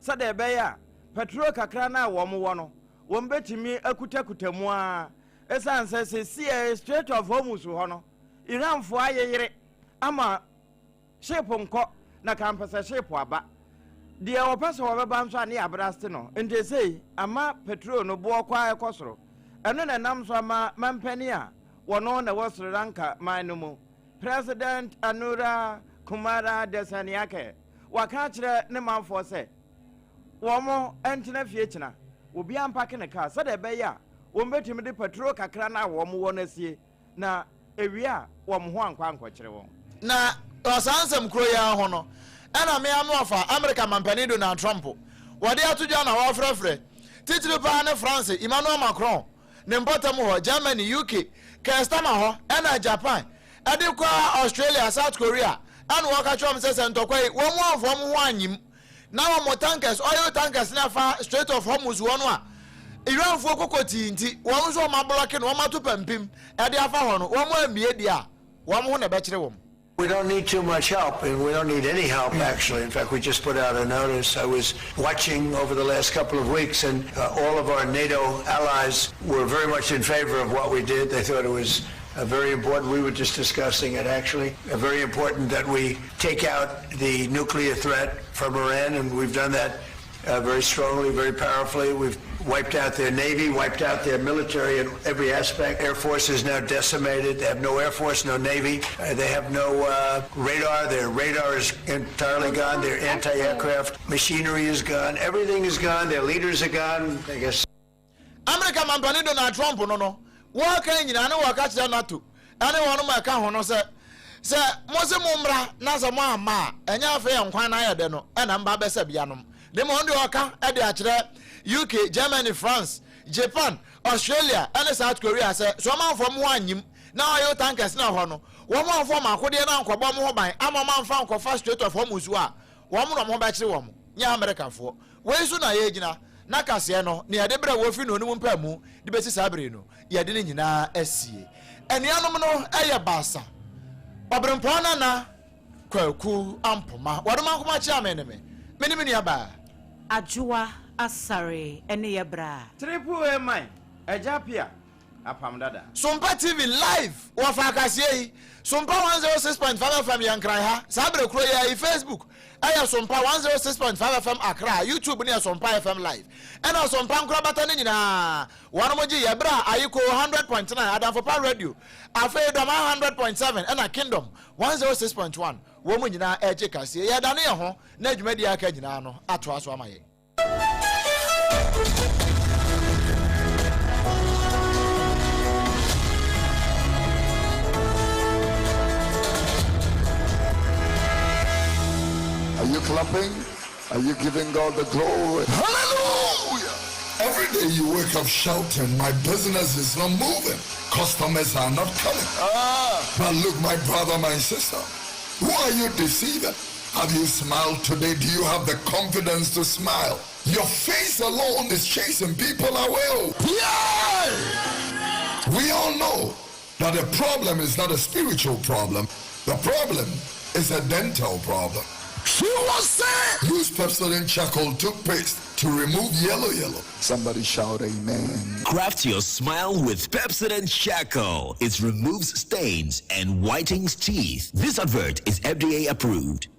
sɛdeɛ ɛbɛyɛ a pɛtro kakra no a wɔn wɔ no, wɔn bɛtumi akutakuta mu ara. Ɛsiane sɛ sesie Strait of Hormuz hɔ no, Iranfoɔ ayeyere ama ship nkɔ na kampɛsɛ ship aba. Deɛ wɔpɛ sɛ wɔbɛba nso a ne yɛabraste no. Nti sei ama petrol no boɔ kɔ ara ɛkɔ soro. Ɛno na ɛnam so ama mampanin a wɔno na ɛwɔ Sri Lanka man no mu, President Anura Kumara Dissanayake, waka akyerɛ ne manfoɔ sɛ wɔn ntena fie kyena, obiara mpake ne kaa sɛdeɛ ɛbɛyɛ a wɔbɛtumi de petrol kakra no a wɔn wɔ no asie. Na ewie a, wɔn ho ankɔ ankɔkyere wɔn. Na wɔ saa nsɛm koro yi ara ho no, ɛna me ano afa Amerika Mampanin Donald Trump wɔde ato dwa na wɔrefrɛfrɛ, titiriw paa ne France Emmanuel Macron ne mpɔtam hɔ, Germany, UK, Keir Starmer hɔ ɛna Japan ɛde kɔ Australia, South Korea ɛna wɔka kyerɛ wɔn sɛ sɛ ntɔkwa yi wɔn amfa wɔn ho anyim na wɔn tankers, oil tankers no afa Strait of Hormuz hɔ no a Iranfoɔ kokotii nti wɔn nso wɔn ablɔke no, wɔn ato pampim ɛde afa hɔ no, wɔn ammie deɛ a wɔn ho na ɛbɛkyere wɔn. We don't need too much help, and we don't need any help, actually. In fact, we just put out a notice. I was watching over the last couple of weeks, and uh, all of our NATO allies were very much in favor of what we did. They thought it was uh, very important. We were just discussing it, actually. Uh, very important that we take out the nuclear threat from Iran, and we've done that uh, very strongly, very powerfully. We've wiped out their navy, wiped out their military in every aspect. Air Force is now decimated. They have no Air Force, no Navy. Uh, they have no uh, radar. Their radar is entirely gone. Their anti-aircraft machinery is gone. Everything is gone. Their leaders are gone. I guess. Amerika mampanin Donald Trump no no, wɔreka nyinaa ne wɔreka kyerɛ NATO ne wɔnom a ɛka ho no sɛ, sɛ mose mommra na sɛ moamma a, ɛnyɛ afei a nkwan no ayɛ dɛ no na mba abɛsɛ bianom. Na mmom ɔno deɛ ɔreka de akyerɛ UK, Germany, France, Japan, Australia ne South Korea sɛ, sɛ wɔn amfa wɔn ho annyim na oil tankers no ɛhɔ no, wɔn amfa wɔn akodeɛ no ankɔbɔ wɔn ho ban ama wɔn amfa ankɔfa Strait of Hormuz hɔ a, wɔn na wɔn ho bɛkyere wɔn, nyɛ Amerikafoɔ. Wei so na yɛregyina, na kaseɛ no, nea yɛde brɛ wɔ firi nnoɔno mu mpaamu de bɛsi saa bere yi no, yɛde ne nyinaa asie. Anuanom no yɛ baasa, Ɔberempɔn Nana Kwaku Ampoma, Wɔdom Ankoma Kyeame ne me, me ne me nuabaa. Adwoa Asare ne yɛ bra. Triple A man, Agya Appiah. Apam dada. Sompa TV live wɔ fa akaseɛ yi, Sompa 106.5 FM yɛ Nkran ha, saa berɛ koro yi ara yi, Facebook ɛyɛ Sompa 106.5 FM Accra, YouTube no yɛ Sompa FM live, ɛna Sompa nkorabata no nyinaa wɔnom gye yɛ berɛ a Ayiko 100.9, Adamfopa Radio, afei Dɔmaa 100.7 ɛna Kingdom 106.1 wɔn nyinaa ɛregye kaseɛ. Yɛredane yɛn ho na dwumadie a aka nyinaa no atoa so ama yɛn. Are you clapping? Are you giving God the glory? Hallelujah! Every day you wake up shouting, My business is not moving. Customers are not coming. Ah. But look, my brother, my sister, who are you deceiving? Have you smiled today? Do you have the confidence to smile? Your face alone is chasing people away. Yeah! We all know that the problem is not a spiritual problem. The problem is a dental problem. She was saying, use Pepsodent charcoal toothpaste to remove yellow yellow. Somebody shout amen. Craft your smile with Pepsodent Charcoal. It removes stains and whitens teeth. This advert is FDA approved.